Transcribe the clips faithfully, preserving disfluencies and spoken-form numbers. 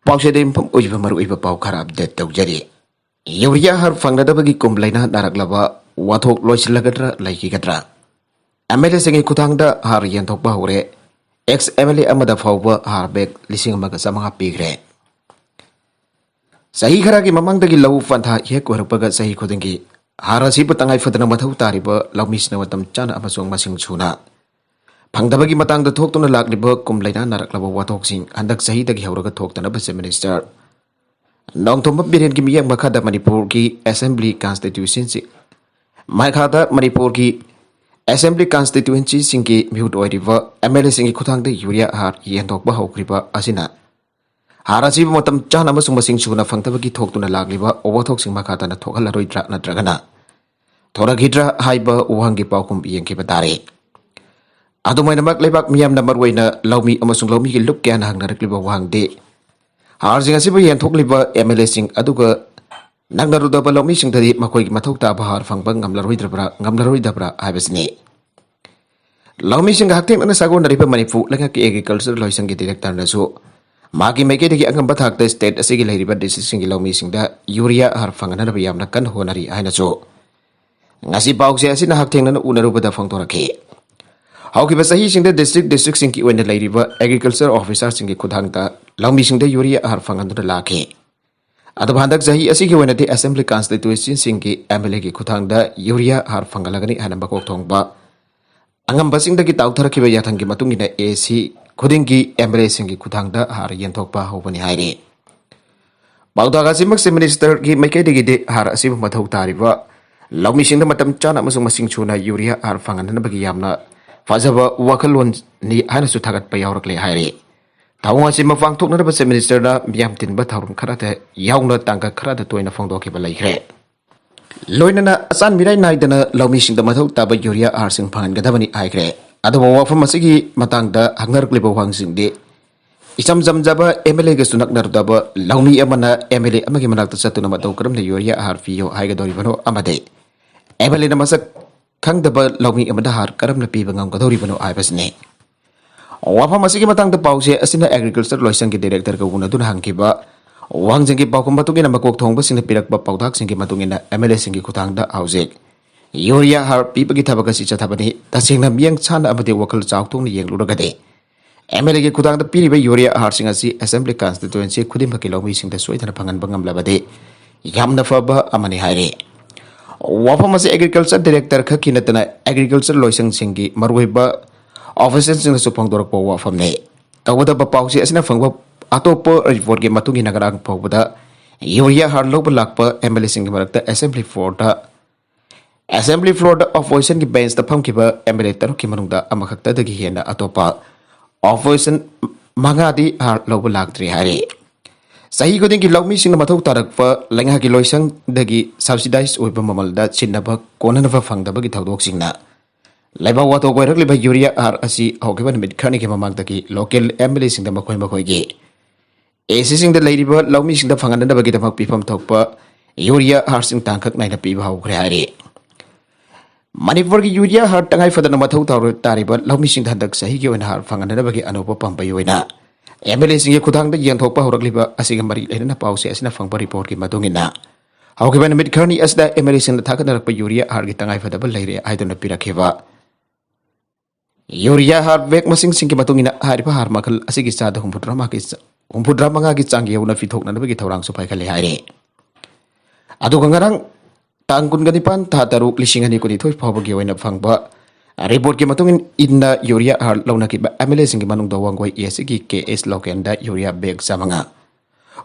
ꯄꯥꯎꯆꯦꯗ ꯌꯨꯝꯐꯝ ꯑꯣꯏꯕ ꯃꯔꯨꯑꯣꯏꯕ ꯄꯥꯎ ꯈꯔ ꯑꯞꯗꯦꯠ ꯇꯧꯖꯔꯤ꯫ ꯌꯨꯔꯤꯌꯥ ꯍꯥꯔ ꯐꯪꯅꯗꯕꯒꯤ ꯀꯨꯝ ꯂꯩꯅꯥ ꯅꯥꯔꯛꯂꯕ ꯋꯥꯊꯣꯛ ꯂꯣꯏꯁꯤꯜꯂꯒꯗ꯭ꯔꯥ ꯂꯩꯈꯤꯒꯗ꯭ꯔꯥ? ꯑꯦꯝ ꯑꯦꯜ ꯑꯦꯁꯤꯡꯒꯤ ꯈꯨꯊꯥꯡꯗ ꯍꯥꯔ ꯌꯦꯟꯊꯣꯛꯄ ꯍꯧꯔꯦ꯫ ꯑꯦꯛꯁ ꯑꯦꯝ ꯑꯦꯜ ꯑꯦ ꯑꯃꯗ ꯐꯥꯎꯕ ꯍꯥꯔ ꯕꯦꯒ ꯂꯤꯁꯤꯡ ꯑꯃꯒ ꯆꯥꯃꯉꯥ ꯄꯤꯈ꯭ꯔꯦ꯫ ꯆꯍꯤ ꯈꯔꯒꯤ ꯃꯃꯥꯡꯗꯒꯤ ꯂꯧ ꯄꯟꯊꯥ ꯍꯦꯛ ꯑꯣꯏꯔꯛꯄꯒ ꯆꯍꯤ ꯈꯨꯗꯤꯡꯒꯤ ꯍꯥꯔ ꯑꯁꯤꯕꯨ ꯇꯉꯥꯏ ꯐꯗꯅ ꯃꯊꯧ ꯇꯥꯔꯤꯕ ꯂꯧꯃꯤꯁꯤꯡꯅ ꯃꯇꯝ ꯆꯥꯅ ꯑꯃꯁꯨꯡ ꯃꯁꯤꯡ ꯁꯨꯅ ꯐꯪꯗꯕꯒꯤ ꯃꯇꯥꯡꯗ ꯊꯣꯛꯇꯨꯅ ꯂꯥꯛꯂꯤꯕ ꯀꯨꯝ ꯂꯩꯅꯥ ꯅꯥꯔꯛꯂꯕ ꯋꯥꯊꯣꯛꯁꯤꯡ ꯍꯟꯗꯛ ꯆꯍꯤꯗꯒꯤ ꯍꯧꯔꯒ ꯊꯣꯛꯇꯅꯕ ꯆꯤꯐ ꯃꯤꯅꯤꯁꯇꯔ ꯅꯣꯡꯊꯣꯝꯕꯝ ꯕꯤꯔꯦꯟꯒꯤ ꯃꯤꯠꯌꯦꯡ ꯃꯈꯥꯗ ꯃꯅꯤꯄꯨꯔꯒꯤ ꯑꯦꯁꯦꯝꯕ꯭ꯂꯤ ꯀꯟꯁꯇꯤꯇ꯭ꯌꯨꯁꯟꯁꯤ ꯃꯈꯥꯗ ꯃꯅꯤꯄꯨꯔꯒꯤ ꯑꯦꯁꯦꯝꯕ꯭ꯂꯤ ꯀꯟꯁꯇꯤꯇ꯭ꯌꯨꯌꯦꯟꯁꯤꯁꯤꯡꯒꯤ ꯃꯤꯍꯨꯠ ꯑꯣꯏꯔꯤꯕ ꯑꯦꯝ ꯑꯦꯜ ꯑꯦꯁꯤꯡꯒꯤ ꯈꯨꯠꯊꯥꯡꯗ ꯌꯨꯔꯤꯌꯥ ꯍꯥꯔ ꯌꯦꯟꯊꯣꯛꯄ ꯍꯧꯈ꯭ꯔꯤꯕ ꯑꯁꯤꯅ ꯍꯥꯔ ꯑꯁꯤꯕꯨ ꯃꯇꯝ ꯆꯥꯅ ꯑꯃꯁꯨꯡ ꯃꯁꯤꯡ ꯁꯨꯅ ꯐꯪꯗꯕꯒꯤ ꯊꯣꯛꯇꯨꯅ ꯂꯥꯛꯂꯤꯕ ꯋꯥꯊꯣꯛꯁꯤꯡ ꯃꯈꯥ ꯇꯥꯅ ꯊꯣꯛꯍꯜꯂꯔꯣꯏꯗ꯭ꯔꯥ ꯅꯠꯇ꯭ꯔꯒꯅ ꯊꯣꯔꯛꯈꯤꯗ꯭ꯔꯥ ꯍꯥꯏꯕ ꯋꯥꯍꯪꯒꯤ ꯄꯥꯎꯈꯨꯝ ꯌꯦꯡꯈꯤꯕ ꯇꯥꯔꯦ꯫ ꯑꯗꯨꯃꯥꯏꯅꯃꯛ ꯂꯩꯕꯥꯛ ꯃꯤꯌꯥꯝꯅ ꯃꯔꯨꯑꯣꯏꯅ ꯂꯧꯃꯤ ꯑꯃꯁꯨꯡ ꯂꯧꯃꯤꯒꯤ ꯂꯨꯞ ꯀꯌꯥꯅ ꯍꯪꯅꯔꯛꯂꯤꯕ ꯋꯥꯍꯪꯗꯤ ꯍꯥꯔꯁꯤꯡ ꯑꯁꯤꯕꯨ ꯌꯦꯟꯊꯣꯛꯂꯤꯕ ꯑꯦꯝ ꯑꯦꯜ ꯑꯦꯁꯤꯡ ꯑꯗꯨꯒ ꯅꯛꯅꯔꯨꯗꯕ ꯂꯧꯃꯤꯁꯤꯡꯗꯗꯤ ꯃꯈꯣꯏꯒꯤ ꯃꯊꯧ ꯇꯥꯕ ꯍꯥꯔ ꯐꯪꯕ ꯉꯝꯂꯔꯣꯏꯗꯕ꯭ꯔꯥ ꯉꯝꯂꯔꯣꯏꯗꯕ꯭ꯔꯥ ꯍꯥꯏꯕꯁꯤꯅꯤ꯫ ꯂꯧꯃꯤꯁꯤꯡꯒ ꯍꯛꯊꯦꯡꯅꯅ ꯁꯥꯒꯣꯟꯅꯔꯤꯕ ꯃꯅꯤꯄꯨꯔ ꯂꯩꯉꯥꯛꯀꯤ ꯑꯦꯒ꯭ꯔꯤꯀꯜꯆꯔ ꯂꯣꯏꯁꯪꯒꯤ ꯗꯤꯔꯦꯛꯇꯔꯅꯁꯨ ꯃꯥꯒꯤ ꯃꯥꯏꯀꯩꯗꯒꯤ ꯑꯉꯝꯕ ꯊꯥꯛꯇ ꯁ꯭ꯇꯦꯠ ꯑꯁꯤꯒꯤ ꯂꯩꯔꯤꯕ ꯗꯤꯁꯇ꯭ꯔꯤꯛꯁꯤꯡꯒꯤ ꯂꯧꯃꯤꯁꯤꯡꯗ ꯌꯨꯔꯤꯌꯥ ꯍꯥꯔ ꯐꯪꯍꯟꯅꯕ ꯌꯥꯝꯅ ꯀꯟꯅ ꯍꯣꯠꯅꯔꯤ ꯍꯥꯏꯅꯁꯨ ꯉꯁꯤ ꯄꯥꯎꯆꯦ ꯑꯁꯤꯅ ꯍꯛꯊꯦꯡꯅꯅ ꯎꯅꯔꯨꯕꯗ ꯐꯣꯡꯗꯣꯔꯛꯈꯤ꯫ ꯍꯧꯈꯤꯕ ꯆꯍꯤꯁꯤꯡꯗ ꯗꯤꯁꯇ꯭ꯔꯤꯛ ꯗꯤꯁꯇ꯭ꯔꯤꯛꯁꯤꯡꯒꯤ ꯑꯣꯏꯅ ꯂꯩꯔꯤꯕ ꯑꯦꯒ꯭ꯔꯤꯀꯜꯆꯔ ꯑꯣꯐꯤꯁꯥꯔꯁꯤꯡꯒꯤ ꯈꯨꯠꯊꯥꯡꯗ ꯂꯧꯃꯤꯁꯤꯡꯗ ꯌꯨꯔꯤꯌꯥ ꯍꯥꯔ ꯐꯪꯍꯟꯗꯨꯅ ꯂꯥꯛꯈꯤ꯫ ꯑꯗꯨꯕꯨ ꯍꯟꯗꯛ ꯆꯍꯤ ꯑꯁꯤꯒꯤ ꯑꯣꯏꯅꯗꯤ ꯑꯦꯁꯦꯝꯕ꯭ꯂꯤ ꯀꯟꯁꯇꯤꯇ꯭ꯌꯨꯌꯦꯟꯁꯤꯁꯤꯡꯒꯤ ꯑꯦꯝ ꯑꯦꯜ ꯑꯦꯒꯤ ꯈꯨꯠꯊꯥꯡꯗ ꯌꯨꯔꯤꯌꯥ ꯍꯥꯔ ꯐꯪꯍꯜꯂꯒꯅꯤ ꯍꯥꯏꯅ ꯃꯀꯣꯛ ꯊꯣꯡꯕ ꯑꯉꯝꯕꯁꯤꯡꯗꯒꯤ ꯇꯥꯎꯊꯔꯛꯈꯤꯕ ꯌꯥꯊꯪꯒꯤ ꯃꯇꯨꯡ ꯏꯟꯅ ꯑꯦ ꯁꯤ ꯈꯨꯗꯤꯡꯒꯤ ꯑꯦꯝ ꯑꯦꯜ ꯑꯦꯁꯤꯡꯒꯤ ꯈꯨꯠꯊꯥꯡꯗ ꯍꯥꯔ ꯌꯦꯟꯊꯣꯛꯄ ꯍꯧꯕꯅꯤ ꯍꯥꯏꯔꯤ꯫ ꯄꯥꯎꯇꯥꯛ ꯑꯁꯤꯃꯛ ꯆꯤꯐ ꯃꯤꯅꯤꯁꯇꯔꯒꯤ ꯃꯥꯏꯀꯩꯗꯒꯤꯗꯤ ꯍꯥꯔ ꯑꯁꯤꯕꯨ ꯃꯊꯧ ꯇꯥꯔꯤꯕ ꯂꯧꯃꯤꯁꯤꯡꯗ ꯃꯇꯝ ꯆꯥꯅ ꯑꯃꯁꯨꯡ ꯃꯁꯤꯡ ꯁꯨꯅ ꯌꯨꯔꯤꯌꯥ ꯍꯥꯔ ꯐꯪꯍꯟꯅꯕꯒꯤ ꯌꯥꯝꯅ ꯐꯖꯕ ꯋꯥꯈꯜꯂꯣꯟꯅꯤ ꯍꯥꯏꯅꯁꯨ ꯊꯥꯒꯠꯄ ꯌꯥꯎꯔꯛꯂꯦ ꯍꯥꯏꯔꯤ꯫ ꯊꯧꯑꯣꯡ ꯑꯁꯤ ꯃꯄꯥꯡ ꯊꯣꯛꯅꯅꯕ ꯆꯤꯐ ꯃꯤꯅꯤꯁꯇꯔꯅ ꯃꯤꯌꯥꯝ ꯇꯤꯟꯕ ꯊꯧꯔꯝ ꯈꯔꯗ ꯌꯥꯎꯅ ꯇꯥꯡꯀꯛ ꯈꯔꯗ ꯇꯣꯏꯅ ꯐꯣꯡꯗꯣꯛꯈꯤꯕ ꯂꯩꯈ꯭ꯔꯦ꯫ ꯂꯣꯏꯅꯅ ꯑꯆꯥꯟ ꯃꯤꯔꯥꯏ ꯅꯥꯏꯗꯅ ꯂꯧꯃꯤꯁꯤꯡꯗ ꯃꯊꯧ ꯇꯥꯕ ꯌꯨꯔꯤꯌꯥ ꯍꯥꯔꯁꯤꯡ ꯐꯪꯍꯟꯒꯗꯕꯅꯤ ꯍꯥꯏꯈ꯭ꯔꯦ꯫ ꯑꯗꯨꯕꯨ ꯋꯥꯐꯝ ꯑꯁꯤꯒꯤ ꯃꯇꯥꯡꯗ ꯍꯪꯅꯔꯛꯂꯤꯕ ꯋꯥꯍꯪꯁꯤꯡꯗꯤ ꯏꯆꯝ ꯆꯝꯖꯕ ꯑꯦꯝ ꯑꯦꯜ ꯑꯦꯒꯁꯨ ꯅꯛꯅꯔꯨꯗꯕ ꯂꯧꯃꯤ ꯑꯃꯅ ꯑꯦꯝ ꯑꯦꯜ ꯑꯦ ꯑꯃꯒꯤ ꯃꯅꯥꯛꯇ ꯆꯠꯇꯨꯅ ꯃꯇꯧ ꯀꯔꯝꯅ ꯌꯨꯔꯤꯌꯥ ꯍꯥꯔ ꯄꯤꯌꯣ ꯍꯥꯏꯒꯗꯧꯔꯤꯕꯅꯣ ꯑꯃꯗꯤ ꯑꯦꯝ ꯑꯦꯜ ꯑꯦꯅ ꯃꯁꯛ ꯈꯪꯗꯕ ꯂꯧꯃꯤ ꯑꯃꯗ ꯍꯥꯔ ꯀꯔꯝꯅ ꯄꯤꯕ ꯉꯝꯒꯗꯧꯔꯤꯕꯅꯣ ꯍꯥꯏꯕꯁꯤꯅꯤ꯫ ꯋꯥꯐꯝ ꯑꯁꯤꯒꯤ ꯃꯇꯥꯡꯗ ꯄꯥꯎꯆꯦ ꯑꯁꯤꯅ Agriculture ꯂꯣꯏꯁꯪꯒꯤ Directorꯒ ꯎꯅꯗꯨꯅ ꯍꯪꯈꯤꯕ ꯋꯥꯍꯪꯁꯤꯡꯒꯤ ꯄꯥꯎꯈꯨꯝ ꯃꯇꯨꯡ ꯏꯟꯅ ꯃꯀꯣꯛ ꯊꯣꯡꯕꯁꯤꯡꯅ ꯄꯤꯔꯛꯄ ꯄꯥꯎꯇꯥꯛꯁꯤꯡꯒꯤ ꯃꯇꯨꯡ ꯏꯟꯅ MLAꯁꯤꯡꯒꯤ ꯈꯨꯊꯥꯡꯗ ꯍꯧꯖꯤꯛ ꯌꯨꯔꯤꯌꯥ ꯍꯥꯔ ꯄꯤꯕꯒꯤ ꯊꯕꯛ ꯑꯁꯤ ꯆꯠꯊꯕꯅꯤ꯫ ꯇꯁꯦꯡꯅ ꯃꯤꯠꯌꯦꯡ ꯁꯥꯟꯅ ꯑꯃꯗꯤ ꯋꯥꯈꯜ ꯆꯥꯎꯊꯣꯛꯅ ꯌꯦꯡꯂꯨꯔꯒꯗꯤ MLAꯒꯤ ꯈꯨꯊꯥꯡꯗ ꯄꯤꯔꯤꯕ ꯌꯨꯔꯤꯌꯥ ꯍꯥꯔꯁꯤꯡ ꯑꯁꯤ Assembly Constituency ꯈꯨꯗꯤꯡꯃꯛꯀꯤ ꯂꯧꯃꯤꯁꯤꯡꯗ ꯁꯣꯏꯗꯅ ꯐꯪꯍꯟꯕ ꯉꯝꯂꯕꯗꯤ ꯌꯥꯝꯅ ꯐꯕ ꯑꯃꯅꯤ ꯍꯥꯏꯔꯤ꯫ ꯋꯥꯐꯝ ꯑꯁꯤ Agriculture Director ꯈꯛꯀꯤ ꯅꯠꯇꯅ Agriculture ꯂꯣꯏꯁꯪꯁꯤꯡꯒꯤ ꯃꯔꯨꯑꯣꯏꯕ officialꯁꯤꯡꯅꯁꯨ ꯐꯣꯡꯗꯣꯔꯛꯄ ꯋꯥꯐꯝꯅꯤ꯫ ꯇꯧꯒꯗꯕ ꯄꯥꯎꯆꯦ ꯑꯁꯤꯅ ꯐꯪꯕ ꯑꯇꯣꯞꯄ reportꯀꯤ ꯃꯇꯨꯡ ꯏꯟꯅ ꯉꯔꯥꯡ ꯐꯥꯎꯕꯗ ꯌꯨꯔꯤꯌꯥ ꯍꯥꯔ ꯂꯧꯕ ꯂꯥꯛꯄ MLAꯁꯤꯡꯒꯤ ꯃꯔꯛꯇ Assembly floorꯗ Assembly floorꯗ oppositionꯒꯤ benchꯇ ꯐꯝꯈꯤꯕ MLA ꯇꯔꯨꯛꯀꯤ ꯃꯅꯨꯡꯗ ꯑꯃꯈꯛꯇꯗꯒꯤ ꯍꯦꯟꯅ ꯑꯇꯣꯞꯄ opposition ꯃꯉꯥꯗꯤ ꯍꯥꯔ ꯂꯧꯕ ꯂꯥꯛꯇ꯭ꯔꯤ ꯍꯥꯏꯔꯤ꯫ ꯆꯍꯤ ꯈꯨꯗꯤꯡꯒꯤ ꯂꯧꯃꯤꯁꯤꯡꯅ ꯃꯊꯧ ꯇꯥꯔꯛꯄ ꯂꯩꯉꯥꯛꯀꯤ ꯂꯣꯏꯁꯪꯗꯒꯤ subsidise ꯑꯣꯏꯕ ꯃꯃꯜꯗ ꯁꯤꯟꯅꯕ ꯀꯣꯟꯅꯅꯕ ꯐꯪꯗꯕꯒꯤ ꯊꯧꯗꯣꯛꯁꯤꯡꯅ ꯂꯩꯕꯥꯛ ꯋꯥꯊꯣꯛ ꯑꯣꯏꯔꯛꯂꯤꯕ ꯌꯨꯔꯤꯌꯥ ꯍꯥꯔ ꯑꯁꯤ ꯍꯧꯈꯤꯕ ꯅꯨꯃꯤꯠ ꯈꯔꯅꯤꯒꯤ ꯃꯃꯥꯡꯗꯒꯤ local MLAꯁꯤꯡꯗ ꯃꯈꯣꯏ ꯃꯈꯣꯏꯒꯤ ACꯁꯤꯡꯗ ꯂꯩꯔꯤꯕ ꯂꯧꯃꯤꯁꯤꯡꯗ ꯐꯪꯍꯟꯅꯕꯒꯤꯗꯃꯛ ꯄꯤꯐꯝ ꯊꯣꯛꯄ ꯌꯨꯔꯤꯌꯥ ꯍꯥꯔꯁꯤꯡ ꯇꯥꯡꯀꯛ ꯅꯥꯏꯅ ꯄꯤꯕ ꯍꯧꯈ꯭ꯔꯦ ꯍꯥꯏꯔꯤ꯫ ꯃꯅꯤꯄꯨꯔꯒꯤ ꯌꯨꯔꯤꯌꯥ ꯍꯥꯔ ꯇꯉꯥꯏ ꯐꯗꯅ ꯃꯊꯧ ꯇꯥꯔ-, ꯇꯥꯔꯤꯕ ꯂꯧꯃꯤꯁꯤꯡꯗ ꯍꯟꯗꯛ ꯆꯍꯤꯒꯤ ꯑꯣꯏꯅ ꯍꯥꯔ ꯐꯪꯍꯟꯅꯕꯒꯤ ꯑꯅꯧꯕ ꯄꯥꯝꯕꯩ ꯑꯣꯏꯅ MLAꯁꯤꯡꯒꯤ ꯈꯨꯊꯥꯡꯗ ꯌꯦꯟꯊꯣꯛꯄ ꯍꯧꯔꯛꯂꯤꯕ ꯑꯁꯤꯒ ꯃꯔꯤ ꯂꯩꯅꯅ ꯄꯥꯎꯆꯦ ꯑꯁꯤꯅ ꯐꯪꯕ reportꯀꯤ ꯃꯇꯨꯡ ꯏꯟꯅ, ꯍꯧꯈꯤꯕ ꯅꯨꯃꯤꯠ ꯈꯔꯅꯤ ꯑꯁꯤꯗ MLAꯁꯤꯡꯅ ꯊꯥꯒꯠꯅꯔꯛꯄ ꯌꯨꯔꯤꯌꯥ ꯍꯥꯔꯒꯤ ꯇꯉꯥꯏ ꯐꯗꯕ ꯂꯩꯔꯦ ꯍꯥꯏꯗꯨꯅ ꯄꯤꯔꯛꯈꯤꯕ ꯌꯨꯔꯤꯌꯥ ꯍꯥꯔ bag ꯃꯁꯤꯡꯁꯤꯡꯒꯤ ꯃꯇꯨꯡ ꯏꯟꯅ, ꯍꯥꯏꯔꯤꯕ ꯍꯥꯔ ꯃꯈꯜ ꯑꯁꯤꯒꯤ ꯆꯥꯗ ꯍꯨꯝꯐꯨꯇꯔꯥꯃꯉꯥꯒꯤ ꯆ-, ꯍꯨꯝꯐꯨꯇꯔꯥꯃꯉꯥꯒꯤ ꯆꯥꯡ ꯌꯧꯅ ꯄꯤꯊꯣꯛꯅꯅꯕꯒꯤ ꯊꯧꯔꯥꯡꯁꯨ ꯄꯥꯏꯈꯠꯂꯦ ꯍꯥꯏꯔꯤ꯫ ꯑꯗꯨꯒ ꯉꯔꯥꯡ ꯇꯥꯡ ꯀꯨꯟꯒ ꯅꯤꯄꯥꯟ ꯊꯥ ꯇꯔꯨꯛ ꯂꯤꯁꯤꯡ ꯑꯅꯤ ꯀꯨꯟꯅꯤꯊꯣꯏ ꯐꯥꯎꯕꯒꯤ ꯑꯣꯏꯅ ꯐꯪꯕ reportꯀꯤ ꯃꯇꯨꯡ ꯏꯟꯅ ꯌꯨꯔꯤꯌꯥ ꯍꯥꯔ ꯂꯧꯅꯈꯤꯕ MLAꯁꯤꯡꯒꯤ ꯃꯅꯨꯡꯗ ꯋꯥꯡꯒꯣꯏ ACꯒꯤ ꯀꯦ ꯑꯦꯁ ꯂꯣꯀꯦꯟꯗ ꯌꯨꯔꯤꯌꯥ bag ꯆꯥꯃꯉꯥ,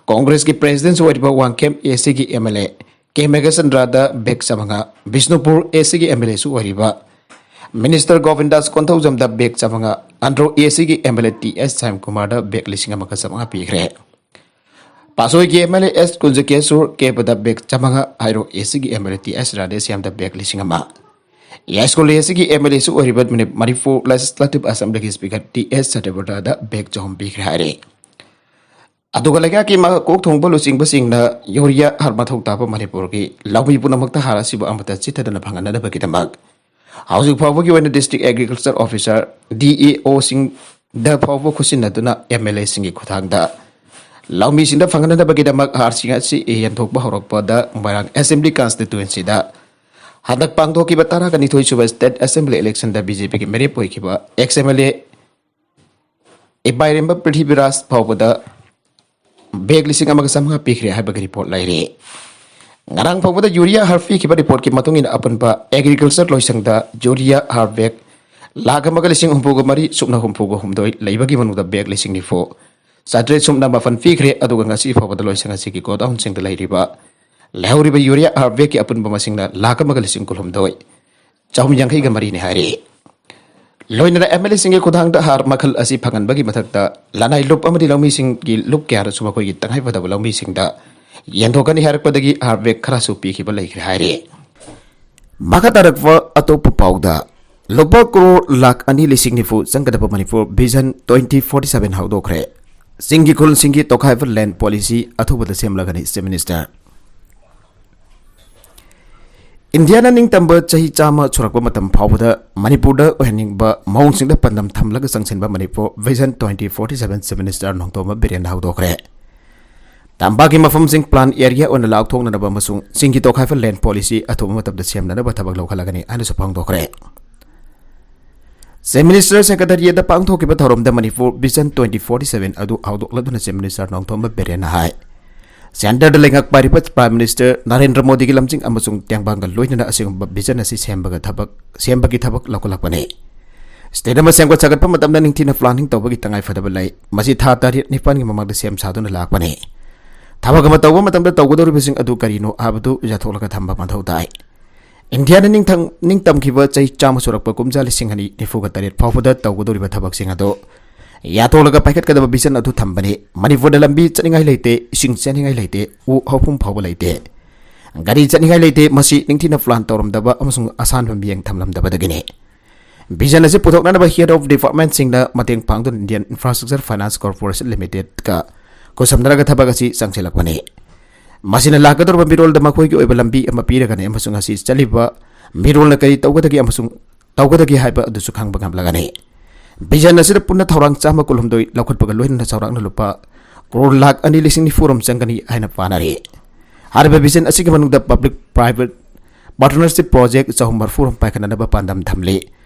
ꯀꯣꯡꯒ꯭ꯔꯦꯁꯀꯤ presidentꯁꯨ ꯑꯣꯏꯔꯤꯕ ꯋꯥꯡꯈꯦꯝ ACꯒꯤ MLA ꯀꯦ ꯃꯦꯘꯆꯟꯗ꯭ꯔꯗ bag ꯆꯥꯃꯉꯥ, ꯕꯤꯁꯅꯨꯄꯨꯔ ACꯒꯤ MLAꯁꯨ ꯑꯣꯏꯔꯤꯕ Minister ꯒꯣꯕꯤꯟꯗꯥꯁ ꯀꯣꯟꯊꯧꯖꯝꯗ bag ꯆꯥꯃꯉꯥ, ꯑꯟꯗ꯭ꯔꯣ ACꯒꯤ MLA ꯇꯤ ꯑꯦꯁ ꯁ꯭ꯌꯥꯝꯀꯨꯃꯥꯔꯗ bag ꯂꯤꯁꯤꯡ ꯑꯃꯒ ꯆꯥꯃꯉꯥ ꯄꯤꯈ꯭ꯔꯦ꯫ ꯄꯥꯠꯁꯣꯏꯒꯤ MLA ꯑꯦꯁ ꯀꯨꯟꯖꯀꯦꯁꯣꯔ ꯀꯦꯕꯗ bag ꯆꯥꯃꯉꯥ, ꯍꯩꯔꯣꯛ ACꯒꯤ MLA ꯇꯤ ꯑꯦꯁ ꯔꯥꯙꯦꯁ꯭ꯌꯥꯝꯗ bag ꯂꯤꯁꯤꯡ ꯑꯃ, ꯌꯥꯏꯁ꯭ꯀꯨꯜ ACꯒꯤ MLAꯁꯨ ꯑꯣꯏꯔꯤꯕ ꯃꯅꯤ-, ꯃꯅꯤꯄꯨꯔ Legislative Assemblyꯒꯤ Speaker ꯇꯤ ꯑꯦꯁ ꯁꯇ꯭ꯌꯕ꯭ꯔꯇꯗ bag ꯆꯍꯨꯝ ꯄꯤꯈ꯭ꯔꯦ ꯍꯥꯏꯔꯦ꯫ ꯑꯗꯨꯒ ꯂꯩꯉꯥꯛꯀꯤ ꯃꯀꯣꯛ ꯊꯣꯡꯕ ꯂꯨꯆꯤꯡꯕꯁꯤꯡꯅ ꯌꯨꯔꯤꯌꯥ ꯍꯥꯔ ꯃꯊꯧ ꯇꯥꯕ ꯃꯅꯤꯄꯨꯔꯒꯤ ꯂꯧꯃꯤ ꯄꯨꯝꯅꯃꯛꯇ ꯍꯥꯔ ꯑꯁꯤꯕꯨ ꯑꯃꯠꯇ ꯆꯤꯠꯊꯗꯅ ꯐꯪꯍꯟꯅꯅꯕꯒꯤꯗꯃꯛ ꯍꯧꯖꯤꯛ ꯐꯥꯎꯕꯒꯤ ꯑꯣꯏꯅ District Agriculture Officer, DAOꯁꯤꯡ ꯗ ꯐꯥꯎꯕ ꯈꯨꯠꯁꯤꯟꯅꯗꯨꯅ ꯑꯦꯝ ꯑꯦꯜ ꯑꯦꯁꯤꯡꯒꯤ ꯈꯨꯠꯊꯥꯡꯗ ꯂꯧꯃꯤꯁꯤꯡꯗ ꯐꯪꯍꯟꯅꯕꯒꯤꯗꯃꯛ ꯍꯥꯔꯁꯤꯡ ꯑꯁꯤ ꯌꯦꯟꯊꯣꯛꯄ ꯍꯧꯔꯛꯄꯗ ꯃꯣꯏꯔꯥꯡ ꯑꯦꯁꯦꯝꯕ꯭ꯂꯤ ꯀꯟꯁꯇꯤꯇ꯭ꯋꯦꯟꯁꯤꯗ ꯍꯟꯗꯛ ꯄꯥꯡꯊꯣꯛꯈꯤꯕ ꯇꯔꯥꯒ ꯅꯤꯊꯣꯏ ꯁꯨꯕ ꯁ꯭ꯇꯦꯠ ꯑꯦꯁꯦꯝꯕ꯭ꯂꯤ ꯏꯂꯦꯛꯁꯟꯗ ꯕꯤ ꯖꯦ ꯄꯤꯒꯤ ꯃꯤꯔꯦꯞ ꯑꯣꯏꯈꯤꯕ X M L A ꯏꯕꯥꯏꯔꯦꯝꯕ Prithviraj ꯐꯥꯎꯕꯗ ꯕꯦꯒ ꯂꯤꯁꯤꯡ ꯑꯃꯒ ꯆꯥꯝꯃꯉꯥ ꯄꯤꯈ꯭ꯔꯦ ꯍꯥꯏꯕꯒꯤ ꯔꯤꯄꯣꯔꯠ ꯂꯩꯔꯤ꯫ ꯉꯔꯥꯡ ꯐꯥꯎꯕꯗ ꯌꯨꯔꯤꯌꯥ ꯍꯥꯔ ꯄꯤꯈꯤꯕ ꯔꯤꯄꯣꯔꯠꯀꯤ ꯃꯇꯨꯡ ꯏꯟꯅ ꯑꯄꯨꯟꯕ ꯑꯦꯒ꯭ꯔꯤꯀꯜꯆꯔ ꯂꯣꯏꯁꯪꯗ ꯌꯨꯔꯤꯌꯥ ꯍꯥꯔ ꯕꯦꯒ ꯂꯥꯈ ꯑꯃꯒ ꯂꯤꯁꯤꯡ ꯍꯨꯝꯐꯨꯒ ꯃꯔꯤ ꯁꯨꯞꯅ ꯍꯨꯝꯐꯨꯒ ꯍꯨꯝꯗꯣꯏ ꯂꯩꯕꯒꯤ ꯃꯅꯨꯡꯗ ꯕꯦꯒ ꯂꯤꯁꯤꯡ ꯅꯤꯐꯨ ꯆꯥꯇ꯭ꯔꯦꯠ ꯁꯨꯞꯅ ꯃꯥꯄꯟ ꯄꯤꯈ꯭ꯔꯦ꯫ ꯑꯗꯨꯒ ꯉꯁꯤ ꯐꯥꯎꯕꯗ ꯂꯣꯏꯁꯪ ꯑꯁꯤꯒꯤ ꯒꯣꯗꯥꯎꯟꯁꯤꯡꯗ ꯂꯩꯔꯤꯕ ꯂꯩꯍꯧꯔꯤꯕ ꯌꯨꯔꯤꯌꯥ ꯍꯥꯔ ꯕꯦꯒꯀꯤ ꯑꯄꯨꯟꯕ ꯃꯁꯤꯡꯅ ꯂꯥꯈ ꯑꯃꯒ ꯂꯤꯁꯤꯡ ꯀꯨꯟꯍꯨꯝꯗꯣꯏ ꯆꯍꯨꯝ ꯌꯥꯡꯈꯩꯒ ꯃꯔꯤꯅꯤ ꯍꯥꯏꯔꯤ꯫ ꯂꯣꯏꯅꯅ ꯑꯦꯝ ꯑꯦꯜ ꯑꯦꯁꯤꯡꯒꯤ ꯈꯨꯠꯊꯥꯡꯗ ꯍꯥꯔ ꯃꯈꯜ ꯑꯁꯤ ꯐꯪꯍꯟꯕꯒꯤ ꯃꯊꯛꯇ ꯂꯅꯥꯏ ꯂꯨꯞ ꯑꯃꯗꯤ ꯂꯧꯃꯤꯁꯤꯡꯒꯤ ꯂꯨꯞ ꯀꯌꯥꯗꯁꯨ ꯃꯈꯣꯏꯒꯤ ꯇꯉꯥꯏꯐꯗꯕ ꯂꯧꯃꯤꯁꯤꯡꯗ ꯌꯦꯟꯊꯣꯛꯀꯅꯤ ꯍꯥꯏꯔꯛꯄꯗꯒꯤ ꯍꯥꯔ ꯕꯦꯒ ꯈꯔꯁꯨ ꯄꯤꯈꯤꯕ ꯂꯩꯈ꯭ꯔꯦ ꯍꯥꯏꯔꯤ꯫ ꯃꯈꯥ ꯇꯥꯔꯛꯄ ꯑꯇꯣꯞꯄ ꯄꯥꯎꯗ, ꯂꯨꯄꯥ ꯀ꯭ꯔꯣꯔ ꯂꯥꯈ ꯑꯅꯤ ꯂꯤꯁꯤꯡ ꯅꯤꯐꯨ ꯆꯪꯒꯗꯕ Manipur vision twenty forty seven ꯍꯧꯗꯣꯛꯈ꯭ꯔꯦ꯫ ꯆꯤꯡꯒꯤ ꯈꯨꯜꯁꯤꯡꯒꯤ ꯇꯣꯈꯥꯏꯕ ꯂꯦꯟ ꯄꯣꯂꯤꯁꯤ ꯑꯊꯨꯕꯗ ꯁꯦꯝꯂꯒꯅꯤ, ꯆꯤꯐ ꯃꯤꯅꯤꯁꯇꯔ꯫ ꯏꯟꯗꯤꯌꯥꯅ ꯅꯤꯡꯇꯝꯕ ꯆꯍꯤ ꯆꯥꯝꯃ ꯁꯨꯔꯛꯄ ꯃꯇꯝ ꯐꯥꯎꯕꯗ ꯃꯅꯤꯄꯨꯔꯗ ꯑꯣꯏꯍꯟꯅꯤꯡꯕ ꯃꯑꯣꯡꯁꯤꯡꯗ ꯄꯥꯟꯗꯝ ꯊꯝꯂꯒ ꯆꯪꯁꯤꯟꯕ Manipur vision twenty forty seven chief minister Nongthombam ꯕꯤꯔꯦꯟꯅ ꯍꯧꯗꯣꯛꯈ꯭ꯔꯦ꯫ ꯇꯝꯄꯥꯛꯀꯤ ꯃꯐꯝꯁꯤꯡ ꯄ꯭ꯂꯥꯟ ꯑꯦꯔꯤꯌꯥ ꯑꯣꯏꯅ ꯂꯥꯎꯊꯣꯛꯅꯅꯕ ꯑꯃꯁꯨꯡ ꯆꯤꯡꯒꯤ ꯇꯣꯈꯥꯏꯕ ꯂꯦꯟ ꯄꯣꯂꯤꯁꯤ ꯑꯊꯨꯕ ꯃꯇꯝꯗ ꯁꯦꯝꯅꯅꯕ ꯊꯕꯛ ꯂꯧꯈꯠꯂꯒꯅꯤ ꯍꯥꯏꯅꯁꯨ ꯐꯣꯡꯗꯣꯛꯈ꯭ꯔꯦ꯫ ꯆꯤꯐ ꯃꯤꯅꯤꯁꯇꯔ ꯁꯦꯀ꯭ꯔꯦꯇꯔꯤꯌꯦꯠꯇ ꯄꯥꯡꯊꯣꯛꯈꯤꯕ ꯊꯧꯔꯝꯗ Manipur vision twenty forty seven ꯑꯗꯨ ꯍꯧꯗꯣꯛꯂꯗꯨꯅ ꯆꯤꯐ ꯃꯤꯅꯤꯁꯇꯔ ꯅꯣꯡꯊꯣꯝꯕꯝ ꯕꯤꯔꯦꯟꯅ ꯍꯥꯏ, ꯁꯦꯟꯇꯔꯗ ꯂꯩꯉꯥꯛ ꯄꯥꯏꯔꯤꯕ ꯄ꯭ꯔꯥꯏꯝ ꯃꯤꯅꯤꯁꯇꯔ ꯅꯔꯦꯟꯗ꯭ꯔ ꯃꯣꯗꯤꯒꯤ ꯂꯝꯖꯤꯡ ꯑꯃꯁꯨꯡ ꯇꯦꯡꯕꯥꯡꯒ ꯂꯣꯏꯅꯅ ꯑꯁꯤꯒꯨꯝꯕ ꯚꯤꯖꯟ ꯑꯁꯤ ꯁꯦꯝꯕꯒ ꯊꯕꯛ, ꯁꯦꯝꯕꯒꯤ ꯊꯕꯛ ꯂꯧꯈꯠꯂꯛꯄꯅꯤ꯫ ꯁ꯭ꯇꯦꯠ ꯑꯃ ꯁꯦꯝꯒꯠ ꯁꯥꯒꯠꯄ ꯃꯇꯝꯗ ꯅꯤꯡꯊꯤꯅ ꯄ꯭ꯂꯥꯅꯤꯡ ꯇꯧꯕꯒꯤ ꯇꯉꯥꯏ ꯐꯗꯕ ꯂꯩ꯫ ꯃꯁꯤ ꯊꯥ ꯇꯔꯦꯠ ꯅꯤꯄꯥꯟꯒꯤ ꯃꯃꯥꯡꯗ ꯁꯦꯝ ꯁꯥꯗꯨꯅ ꯂꯥꯛꯄꯅꯤ꯫ ꯊꯕꯛ ꯑꯃ ꯇꯧꯕ ꯃꯇꯝꯗ ꯇꯧꯒꯗꯧꯔꯤꯕꯁꯤꯡ ꯑꯗꯨ ꯀꯔꯤꯅꯣ ꯍꯥꯏꯕꯗꯨ ꯌꯥꯊꯣꯛꯂꯒ ꯊꯝꯕ ꯃꯊꯧ ꯇꯥꯏ꯫ ꯏꯟꯗꯤꯌꯥꯅ ꯅꯤꯡꯊꯪ-, ꯅꯤꯡꯇꯝꯈꯤꯕ ꯆꯍꯤ ꯆꯥꯝꯃ ꯁꯨꯔꯛꯄ ꯀꯨꯝꯖꯥ ꯂꯤꯁꯤꯡ ꯑꯅꯤ ꯅꯤꯐꯨꯒ ꯇꯔꯦꯠ ꯐꯥꯎꯕꯗ ꯇꯧꯒꯗꯧꯔꯤꯕ ꯊꯕꯛꯁꯤꯡ ꯑꯗꯨ ꯌꯥꯊꯣꯛꯂꯒ ꯄꯥꯏꯈꯠꯀꯗꯕ ꯚꯤꯖꯟ ꯑꯗꯨ ꯊꯝꯕꯅꯤ꯫ ꯃꯅꯤꯄꯨꯔꯗ ꯂꯝꯕꯤ ꯆꯠꯅꯤꯡꯉꯥꯏ ꯂꯩꯇꯦ, ꯏꯁꯤꯡ ꯆꯦꯟꯅꯤꯡꯉꯥꯏ ꯂꯩꯇꯦ, ꯎ ꯍꯧꯐꯝ ꯐꯥꯎꯕ ꯂꯩꯇꯦ, ꯒꯥꯔꯤ ꯆꯠꯅꯤꯡꯉꯥꯏ ꯂꯩꯇꯦ꯫ ꯃꯁꯤ ꯅꯤꯡꯊꯤꯅ ꯄ꯭ꯂꯥꯟ ꯇꯧꯔꯝꯗꯕ ꯑꯃꯁꯨꯡ ꯑꯁꯥꯟꯕ ꯃꯤꯠꯌꯦꯡ ꯊꯝꯂꯝꯗꯕꯗꯒꯤꯅꯤ꯫ ꯚꯤꯖꯟ ꯑꯁꯤ ꯄꯨꯊꯣꯛꯅꯅꯕ ꯍꯦꯗ ꯑꯣꯐ ꯗꯤꯄꯥꯔꯠꯃꯦꯟꯁꯤꯡꯅ ꯃꯇꯦꯡ ꯄꯥꯡꯗꯨꯅ ꯏꯟꯗꯤꯌꯟ ꯏꯟꯐ꯭ꯔꯥꯁ꯭ꯇ꯭ꯔꯛꯆꯔ ꯐꯥꯏꯅꯥꯟꯁ ꯀꯣꯔꯄꯣꯔꯦꯁꯟ ꯂꯤꯃꯤꯇꯦꯗꯀ ꯈꯨꯠꯁꯝꯅꯔꯒ ꯊꯕꯛ ꯑꯁꯤ ꯆꯪꯁꯤꯜꯂꯛꯄꯅꯤ꯫ ꯃꯁꯤꯅ ꯂꯥꯛꯀꯗꯧꯔꯤꯕ ꯃꯤꯔꯣꯜꯗ ꯃꯈꯣꯏꯒꯤ ꯑꯣꯏꯕ ꯂꯝꯕꯤ ꯑꯃ ꯄꯤꯔꯒꯅꯤ ꯑꯃꯁꯨꯡ ꯑꯁꯤ ꯆꯠꯂꯤꯕ ꯃꯤꯔꯣꯜꯅ ꯀꯔꯤ ꯇꯧꯒꯗꯒꯦ ꯑꯃꯁꯨꯡ ꯇꯧꯒꯗꯒꯦ ꯍꯥꯏꯕ ꯑꯗꯨꯁꯨ ꯈꯪꯕ ꯉꯝꯂꯒꯅꯤ꯫ ꯚꯤꯖꯟ ꯑꯁꯤꯗ ꯄꯨꯟꯅ ꯊꯧꯔꯥꯡ ꯆꯥꯝꯃ ꯀꯨꯟꯍꯨꯝꯗꯣꯏ ꯂꯧꯈꯠꯄꯒ ꯂꯣꯏꯅꯅ ꯆꯥꯎꯔꯥꯛꯅ ꯂꯨꯄꯥ ꯀ꯭ꯔꯣꯔ ꯂꯥꯈ ꯑꯅꯤ ꯂꯤꯁꯤꯡ ꯅꯤꯐꯨꯔꯣꯝ ꯆꯪꯒꯅꯤ ꯍꯥꯏꯅ ꯄꯥꯅꯔꯤ꯫ ꯍꯥꯏꯔꯤꯕ ꯚꯤꯖꯟ ꯑꯁꯤꯒꯤ ꯃꯅꯨꯡꯗ public private partnership project ꯆꯍꯨꯝ ꯃꯔꯤꯐꯨꯔꯣꯝ ꯄꯥꯏꯈꯠꯅꯅꯕ ꯄꯥꯟꯗꯝ ꯊꯝꯂꯤ꯫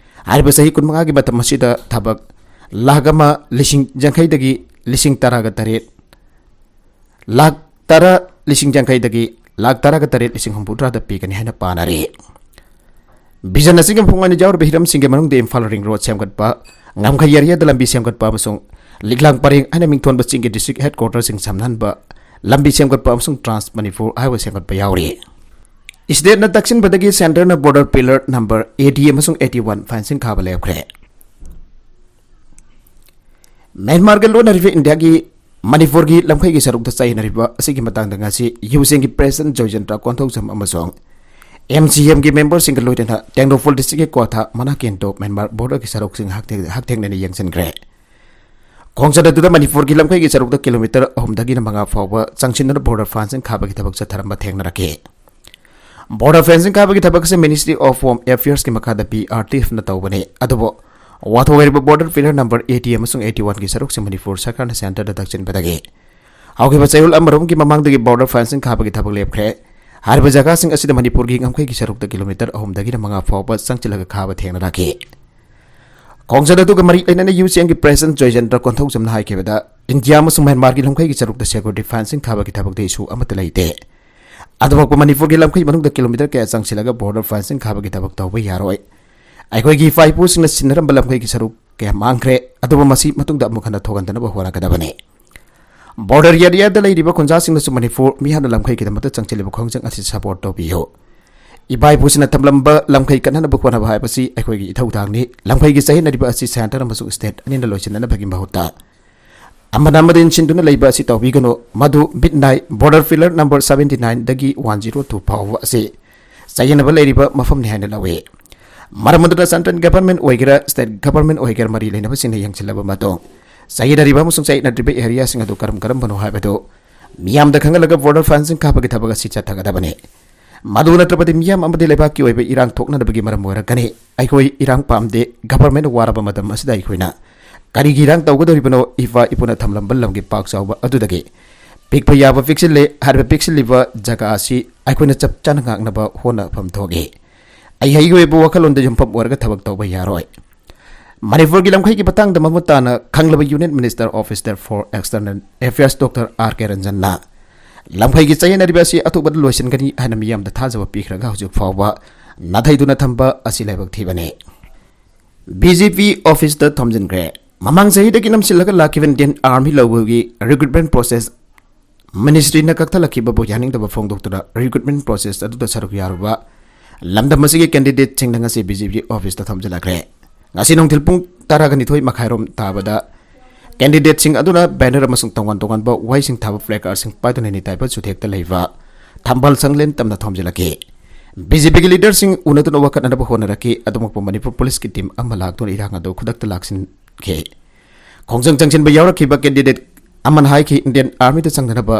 ꯍꯥꯏꯔꯤꯕ ꯆꯍꯤ ꯀꯨꯟꯃꯉꯥꯒꯤ ꯃꯇꯝ ꯑꯁꯤꯗ ꯊꯕꯛ ꯂꯥꯈ ꯑꯃ ꯂꯤꯁꯤꯡ ꯌꯥꯡꯈꯩꯗꯒꯤ ꯂꯤꯁꯤꯡ ꯇꯔꯥꯒ ꯇꯔꯦꯠ, ꯂꯥꯈ ꯇꯔꯥ ꯂꯤꯁꯤꯡ ꯌꯥꯡꯈꯩꯗꯒꯤ ꯂꯥꯈ ꯇꯔꯥꯒ ꯇꯔꯦꯠ ꯂꯤꯁꯤꯡ ꯍꯨꯝꯐꯨꯇꯔꯥꯗ ꯄꯤꯒꯅꯤ ꯍꯥꯏꯅ ꯄꯥꯅꯔꯤ꯫ ꯚꯤꯖꯟ ꯑꯁꯤꯒꯤ ꯃꯄꯨꯡ ꯑꯣꯏꯅ ꯌꯥꯎꯔꯤꯕ ꯍꯤꯔꯝꯁꯤꯡꯒꯤ ꯃꯅꯨꯡꯗ ꯏꯝꯐꯥꯜ ꯔꯤꯡ ꯔꯣꯗ ꯁꯦꯝꯒꯠꯄ, ꯉꯝꯈꯩ ꯑꯦꯔꯤꯌꯥꯗ ꯂꯝꯕꯤ ꯁꯦꯝꯒꯠꯄ ꯑꯃꯁꯨꯡ ꯂꯤꯛꯂꯥꯡ ꯄꯔꯦꯡ ꯍꯥꯏꯅ ꯃꯤꯡꯊꯣꯟꯕ ꯆꯤꯡꯒꯤ district headquarter ꯁꯤꯡ ꯁꯝꯅꯍꯟꯕ ꯂꯝꯕꯤ ꯁꯦꯝꯒꯠꯄ ꯑꯃꯁꯨꯡ Trans Manipur highway ꯁꯦꯝꯒꯠꯄ ꯌꯥꯎꯔꯤ꯫ ꯁ꯭ꯇꯦꯠꯅ ꯇꯛꯁꯤꯟꯕꯗꯒꯤ ꯁꯦꯟꯇꯔꯅ border pillar number eighty ꯑꯃꯁꯨꯡ eighty one fencing ꯈꯥꯕ ꯂꯦꯞꯈ꯭ꯔꯦ꯫ ꯃ꯭ꯌꯥꯟꯃꯥꯔꯒ ꯂꯣꯟꯅꯔꯤꯕ ꯏꯟꯗꯤꯌꯥꯒꯤ ꯃꯅꯤꯄꯨꯔꯒꯤ ꯂꯝꯈꯩꯒꯤ ꯁꯔꯨꯛꯇ ꯆꯌꯦꯠꯅꯔꯤꯕ ꯑꯁꯤꯒꯤ ꯃꯇꯥꯡꯗ ꯉꯁꯤ ꯌꯨ ꯁꯤ ꯑꯦꯟꯒꯤ president ꯖꯣꯏꯆꯟꯗ꯭ꯔ ꯀꯣꯟꯊꯧꯖꯝ ꯑꯃꯁꯨꯡ ꯑꯦꯝ ꯁꯤ ꯑꯦꯝꯒꯤ member ꯁꯤꯡꯒ ꯂꯣꯏꯅꯅ ꯇꯦꯡꯅꯧꯄꯜ district ꯀꯤ ꯀ꯭ꯋꯥꯊꯥ ꯃꯅꯥꯀꯦꯟꯗꯣ ꯃ꯭ꯌꯥꯟꯃꯥꯔ border ꯒꯤ ꯁꯔꯨꯛꯁꯤꯡ ꯍꯛꯊꯦꯡ-, ꯍꯛꯊꯦꯡꯅꯅ ꯌꯦꯡꯁꯤꯟꯈ꯭ꯔꯦ꯫ ꯈꯣꯡꯆꯠ ꯑꯗꯨꯗ ꯃꯅꯤꯄꯨꯔꯒꯤ ꯂꯝꯈꯩꯒꯤ ꯁꯔꯨꯛꯇ kilometre ꯑꯍꯨꯝꯗꯒꯤꯅ ꯃꯉꯥ ꯐꯥꯎꯕ ꯆꯪꯁꯤꯟꯗꯨꯅ border fencing ꯈꯥꯕꯒꯤ ꯊꯕꯛ ꯆꯠꯊꯔꯝꯕ ꯊꯦꯡꯅꯔꯛꯈꯤ꯫ Border fencing ꯈꯥꯕꯒꯤ ꯊꯕꯛ ꯑꯁꯤ Ministry of Home Affairs ꯀꯤ ꯃꯈꯥꯗ ꯕꯤ ꯑꯥꯔ ꯇꯤ ꯑꯦꯐꯅ ꯇꯧꯕꯅꯤ꯫ ꯑꯗꯨꯕꯨ ꯋꯥꯊꯣꯛ ꯑꯣꯏꯔꯤꯕ border pillar number eighty ꯑꯃꯁꯨꯡ eighty one ꯒꯤ ꯁꯔꯨꯛꯁꯤꯡ ꯃꯅꯤꯄꯨꯔ ꯁꯔꯀꯥꯔꯅ ꯁꯦꯟꯇꯔꯗ ꯇꯛꯁꯤꯟꯕꯗꯒꯤ ꯍꯧꯈꯤꯕ ꯆꯌꯣꯜ ꯑꯃꯔꯣꯝꯒꯤ ꯃꯃꯥꯡꯗꯒꯤ border fencing ꯈꯥꯕꯒꯤ ꯊꯕꯛ ꯂꯦꯞꯈ꯭ꯔꯦ꯫ ꯍꯥꯏꯔꯤꯕ ꯖꯒꯥꯁꯤꯡ ꯑꯁꯤꯗ ꯃꯅꯤꯄꯨꯔꯒꯤ ꯉꯝꯈꯩꯒꯤ ꯁꯔꯨꯛꯇ kilometre ꯑꯍꯨꯝꯗꯒꯤꯅ ꯃꯉꯥ ꯐꯥꯎꯕ ꯆꯪꯁꯤꯜꯂꯒ ꯈꯥꯕ ꯊꯦꯡꯅꯔꯛꯈꯤ꯫ ꯈꯣꯡꯆꯠ ꯑꯗꯨꯒ ꯃꯔꯤ ꯂꯩꯅꯅ ꯌꯨ ꯁꯤ ꯑꯦꯟꯒꯤ president ꯖꯣꯏꯆꯟꯗ꯭ꯔ ꯀꯣꯟꯊꯧꯖꯝꯅ ꯍꯥꯏꯈꯤꯕꯗ, ꯏꯟꯗꯤꯌꯥ ꯑꯃꯁꯨꯡ ꯃ꯭ꯌꯥꯟꯃꯥꯔꯒꯤ ꯂꯝꯈꯩꯒꯤ ꯁꯔꯨꯛꯇ security fencing ꯈꯥꯕꯒꯤ ꯊꯕꯛꯇ issue ꯑꯃꯠꯇ ꯂꯩꯇꯦ꯫ ꯑꯗꯨꯐꯥꯎꯕ ꯃꯅꯤꯄꯨꯔꯒꯤ ꯂꯝꯈꯩ ꯃꯅꯨꯡꯗ kilometre ꯀꯌꯥ ꯆꯪꯁꯤꯜꯂꯒ border fencing ꯈꯥꯕꯒꯤ ꯊꯕꯛ ꯇꯧꯕ ꯌꯥꯔꯣꯏ꯫ ꯑꯩꯈꯣꯏꯒꯤ ꯏꯄꯥ ꯏꯄꯨꯁꯤꯡꯅ ꯁꯤꯟꯅꯔꯝꯕ ꯂꯝꯈꯩꯒꯤ ꯁꯔꯨꯛ ꯀꯌꯥ ꯃꯥꯡꯈ꯭ꯔꯦ, ꯑꯗꯨꯕꯨ ꯃꯁꯤ ꯃꯇꯨꯡꯗ ꯑꯃꯨꯛ ꯍꯟꯅ ꯊꯣꯛꯍꯟꯗꯅꯕ ꯍꯣꯠꯅꯒꯗꯕꯅꯤ꯫ Border area ꯗ ꯂꯩꯔꯤꯕ ꯈꯨꯟꯖꯥꯁꯤꯡꯅꯁꯨ ꯃꯅꯤꯄꯨꯔ ꯃꯤꯌꯥꯝꯅ ꯂꯝꯈꯩꯒꯤꯗꯃꯛꯇ ꯆꯪꯁꯤꯜꯂꯤꯕ ꯈꯣꯡꯖꯪ ꯑꯁꯤ support ꯇꯧꯕꯤꯌꯨ꯫ ꯏꯄꯥ ꯏꯄꯨꯁꯤꯡꯅ ꯊꯝꯂꯝꯕ ꯂꯝꯈꯩ ꯀꯠꯅꯅꯕ ꯍꯣꯠꯅꯕ ꯍꯥꯏꯕꯁꯤ ꯑꯩꯈꯣꯏꯒꯤ ꯏꯊꯧꯗꯥꯡꯅꯤ꯫ ꯂꯝꯈꯩꯒꯤ ꯆꯌꯦꯠꯅꯔꯤꯕ ꯑꯁꯤ centre ꯑꯃꯁꯨꯡ state ꯑꯅꯤꯅ ꯂꯣꯏꯁꯤꯟꯅꯅꯕꯒꯤ ꯃꯍꯨꯠꯇ ꯑꯃꯅ ꯑꯃꯗ ꯏꯟꯁꯤꯟꯗꯨꯅ ꯂꯩꯕ ꯑꯁꯤ ꯇꯧꯕꯤꯒꯅꯨ꯫ ꯃꯗꯨ ꯃꯤꯠ ꯅꯥꯏ꯫ Border pillar number seventy nine ꯗꯒꯤ one zero two ꯐꯥꯎꯕ ꯑꯁꯤ ꯆꯌꯦꯠꯅꯕ ꯂꯩꯔꯤꯕ ꯃꯐꯝꯅꯤ ꯍꯥꯏꯅ ꯂꯧꯏ꯫ ꯃꯔꯝ ꯑꯗꯨꯅ central government ꯑꯣꯏꯒꯦꯔꯥ, state government ꯑꯣꯏꯒꯦꯔꯥ, ꯃꯔꯤ ꯂꯩꯅꯕꯁꯤꯡꯅ ꯌꯦꯡꯁꯤꯜꯂꯕ ꯃꯇꯨꯡ, ꯆꯌꯦꯠꯅꯔꯤꯕ ꯑꯃꯁꯨꯡ ꯆꯌꯦꯠꯅꯗ꯭ꯔꯤꯕ area ꯁꯤꯡ ꯑꯗꯨ ꯀꯔꯝ ꯀꯔꯝꯕꯅꯣ ꯍꯥꯏꯕꯗꯨ ꯃꯤꯌꯥꯝꯗ ꯈꯪꯍꯜꯂꯒ border fencing ꯈꯥꯕꯒꯤ ꯊꯕꯛ ꯑꯁꯤ ꯆꯠꯊꯒꯗꯕꯅꯤ꯫ ꯃꯗꯨ ꯅꯠꯇ꯭ꯔꯕꯗꯤ ꯃꯤꯌꯥꯝ ꯑꯃꯗꯤ ꯂꯩꯕꯥꯛꯀꯤ ꯑꯣꯏꯕ ꯏꯔꯥꯡ ꯊꯣꯛꯅꯅꯕꯒꯤ ꯃꯔꯝ ꯑꯣꯏꯔꯛꯀꯅꯤ꯫ ꯑꯩꯈꯣꯏ ꯏꯔꯥꯡ ꯄꯥꯝꯗꯦ꯫ ꯒꯚꯔꯟꯃꯦꯟꯠ ꯋꯥꯔꯕ ꯃꯇꯝ ꯑꯁꯤꯗ ꯑꯩꯈꯣꯏꯅ ꯀꯔꯤꯒꯤ ꯏꯔꯥꯡ ꯇꯧꯒꯗꯧꯔꯤꯕꯅꯣ? ꯏꯄꯥ ꯏꯄꯨꯅ ꯊꯝꯂꯝꯕ ꯂꯝꯒꯤ ꯄꯥꯛ ꯆꯥꯎꯕ ꯑꯗꯨꯗꯒꯤ ꯄꯤꯛꯄ ꯌꯥꯕ ꯄꯤꯛꯁꯤꯜꯂꯦ꯫ ꯍꯥꯏꯔꯤꯕ ꯄꯤꯛꯁꯤꯜꯂꯤꯕ ꯖꯒꯥ ꯑꯁꯤ ꯑꯩꯈꯣꯏꯅ ꯆꯞ ꯆꯥꯅ ꯉꯥꯛꯅꯕ ꯍꯣꯠꯅꯐꯝ ꯊꯣꯛꯏ꯫ ꯑꯩꯒꯤ ꯑꯣꯏꯕ ꯋꯥꯈꯜꯂꯣꯟꯗ ꯌꯨꯝꯐꯝ ꯑꯣꯏꯔꯒ ꯊꯕꯛ ꯇꯧꯕ ꯌꯥꯔꯣꯏ꯫ ꯃꯅꯤꯄꯨꯔꯒꯤ ꯂꯝꯈꯩꯒꯤ ꯃꯇꯥꯡꯗ ꯃꯃꯨꯠ ꯇꯥꯅ ꯈꯪꯂꯕ Union Minister Officer for External Affairs Doctor R K ꯔꯟꯖꯟꯅ ꯂꯝꯈꯩꯒꯤ ꯆꯌꯦꯠꯅꯔꯤꯕ ꯑꯁꯤ ꯑꯊꯨꯕꯗ ꯂꯣꯏꯁꯤꯟꯒꯅꯤ ꯍꯥꯏꯅ ꯃꯤꯌꯥꯝꯗ ꯊꯥꯖꯕ ꯄꯤꯈ꯭ꯔꯒ ꯍꯧꯖꯤꯛ ꯐꯥꯎꯕ ꯅꯥꯊꯩꯗꯨꯅ ꯊꯝꯕ ꯑꯁꯤ ꯂꯥꯏꯕꯛ ꯊꯤꯕꯅꯤ꯫ ꯕꯤ ꯖꯦ ꯄꯤ ꯑꯣꯐꯤꯁꯇ ꯊꯣꯝꯖꯤꯟꯈ꯭ꯔꯦ꯫ ꯃꯃꯥꯡ ꯆꯍꯤꯗꯒꯤ ꯅꯝꯁꯤꯜꯂꯒ ꯂꯥꯛꯈꯤꯕ Indian Army ꯂꯧꯕꯒꯤ recruitment process ꯃꯤꯅꯤꯁꯇ꯭ꯔꯤꯅ ꯀꯛꯊꯠꯂꯛꯈꯤꯕꯕꯨ ꯌꯥꯅꯤꯡꯗꯕ ꯐꯣꯡꯗꯣꯛꯇꯨꯅ recruitment process ꯑꯗꯨꯗ ꯁꯔꯨꯛ ꯌꯥꯔꯨꯕ ꯂꯝꯗꯝ ꯑꯁꯤꯒꯤ ꯀꯦꯟꯗꯤꯗꯦꯠꯁꯤꯡꯅ ꯉꯁꯤ ꯕꯤ ꯖꯦ ꯄꯤ ꯑꯣꯐꯤꯁꯇ ꯊꯣꯝꯖꯤꯜꯂꯛꯈ꯭ꯔꯦ꯫ ꯉꯁꯤ ꯅꯨꯡꯊꯤꯜ ꯄꯨꯡ ꯇꯔꯥꯒ ꯅꯤꯊꯣꯏ ꯃꯈꯥꯏꯔꯣꯝ ꯇꯥꯕꯗ ꯀꯦꯟꯗꯤꯗꯦꯠꯁꯤꯡ ꯑꯗꯨꯅ ꯕꯦꯅꯔ ꯑꯃꯁꯨꯡ ꯇꯣꯉꯥꯟ ꯇꯣꯉꯥꯟꯕ ꯋꯥꯍꯩꯁꯤꯡ ꯊꯥꯕ ꯄ꯭ꯂꯦꯀꯥꯔꯗꯁꯤꯡ ꯄꯥꯏꯗꯨꯅ ꯅꯤꯇꯥꯏꯕ ꯆꯨꯊꯦꯛꯇ ꯂꯩꯕ ꯊꯝꯕꯥꯜ ꯁꯪꯂꯦꯟ ꯇꯝꯅ ꯊꯣꯝꯖꯤꯜꯂꯛꯈꯤ꯫ ꯕꯤ ꯖꯦ ꯄꯤꯒꯤ ꯂꯤꯗꯔꯁꯤꯡ ꯎꯅꯗꯨꯅ ꯋꯥꯀꯠꯅꯅꯕ ꯍꯣꯠꯅꯔꯛꯈꯤ꯫ ꯑꯗꯨꯃꯛꯄꯨ ꯃꯅꯤꯄꯨꯔ ꯄꯨꯂꯤꯁꯀꯤ ꯇꯤꯝ ꯑꯃ ꯂꯥꯛꯇꯨꯅ ꯏꯔꯥꯡ ꯑꯗꯨ ꯈꯨꯗꯛꯇ ꯂꯥꯛꯁꯤꯟꯈꯤ꯫ ꯈꯣꯡꯖꯪ ꯆꯪꯁꯤꯟꯕ ꯌꯥꯎꯔꯛꯈꯤꯕ ꯀꯦꯟꯗꯤꯗꯦꯠ ꯑꯃꯅ ꯍꯥꯏꯈꯤ, ꯏꯟꯗꯤꯌꯟ ꯑꯥꯔꯃꯤꯗ ꯆꯪꯅꯅꯕ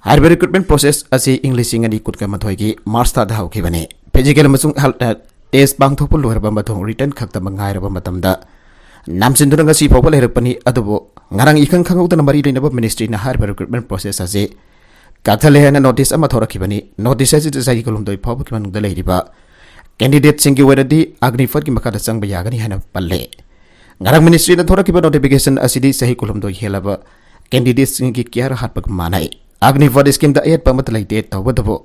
ꯍꯥꯏꯔꯤꯕ ꯔꯤꯀ꯭ꯔꯨꯠꯃꯦꯟ ꯄ꯭ꯔꯣꯁꯦꯁ ꯑꯁꯤ ꯏꯪ ꯂꯤꯁꯤꯡ ꯑꯅꯤ ꯀꯨꯟꯒ ꯃꯥꯊꯣꯏꯒꯤ ꯃꯥꯔꯆ ꯊꯥꯗ ꯍꯧꯈꯤꯕꯅꯤ꯫ ꯐꯤꯖꯤꯀꯦꯜ ꯑꯃꯁꯨꯡ ꯍꯦꯜꯊ ꯇꯦꯁ ꯄꯥꯡꯊꯣꯛꯄ ꯂꯣꯏꯔꯕ ꯃꯇꯨꯡ ꯔꯤꯇꯟ ꯈꯛꯇꯃꯛ ꯉꯥꯏꯔꯕ ꯃꯇꯝꯗ ꯅꯝꯁꯤꯟꯗꯨꯅ ꯉꯁꯤ ꯐꯥꯎꯕ ꯂꯩꯔꯛꯄꯅꯤ꯫ ꯑꯗꯨꯕꯨ ꯉꯔꯥꯡ ꯏꯈꯪ ꯈꯪꯍꯧꯗꯅ ꯃꯔꯤ ꯂꯩꯅꯕ ꯃꯤꯅꯤꯁꯇ꯭ꯔꯤꯅ ꯍꯥꯏꯔꯤꯕ ꯔꯤꯀ꯭ꯔꯨꯠꯃꯦꯟ ꯄ꯭ꯔꯣꯁꯦꯁ ꯑꯁꯤ ꯀꯛꯊꯠꯂꯦ ꯍꯥꯏꯅ ꯅꯣꯇꯤꯁ ꯑꯃ ꯊꯣꯔꯛꯈꯤꯕꯅꯤ꯫ ꯅꯣꯇꯤꯁ ꯑꯁꯤꯗ ꯆꯍꯤ ꯀꯨꯟꯍꯨꯝꯗꯣꯏ ꯐꯥꯎꯕꯒꯤ ꯃꯅꯨꯡꯗ ꯂꯩꯔꯤꯕ ꯀꯦꯟꯗꯤꯗꯦꯠꯁꯤꯡꯒꯤ ꯑꯣꯏꯅꯗꯤ ꯑꯒꯅꯤꯄꯊꯀꯤ ꯃꯈꯥꯗ ꯆꯪꯕ ꯌꯥꯒꯅꯤ ꯍꯥꯏꯅ ꯄꯜꯂꯦ꯫ ꯉꯔꯥꯡ ꯃꯤꯅꯤꯁꯇ꯭ꯔꯤꯅ ꯊꯣꯔꯛꯈꯤꯕ ꯅꯣꯇꯤꯐꯤꯀꯦꯁꯟ ꯑꯁꯤꯗꯤ ꯆꯍꯤ ꯀꯨꯟꯍꯨꯝꯗꯣꯏ ꯍꯦꯜꯂꯕ ꯀꯦꯟꯗꯤꯗꯦꯠꯁꯤꯡꯒꯤ ꯀꯤꯌꯥꯔ ꯍꯥꯠꯄꯒ ꯃꯥꯟꯅꯩ꯫ ꯑꯒꯅꯤꯄꯊ ꯁ꯭ꯀꯤꯝꯗ ꯑꯌꯦꯠꯄ ꯑꯃꯠꯇ ꯂꯩꯇꯦ꯫ ꯇꯧꯕꯇꯕꯨ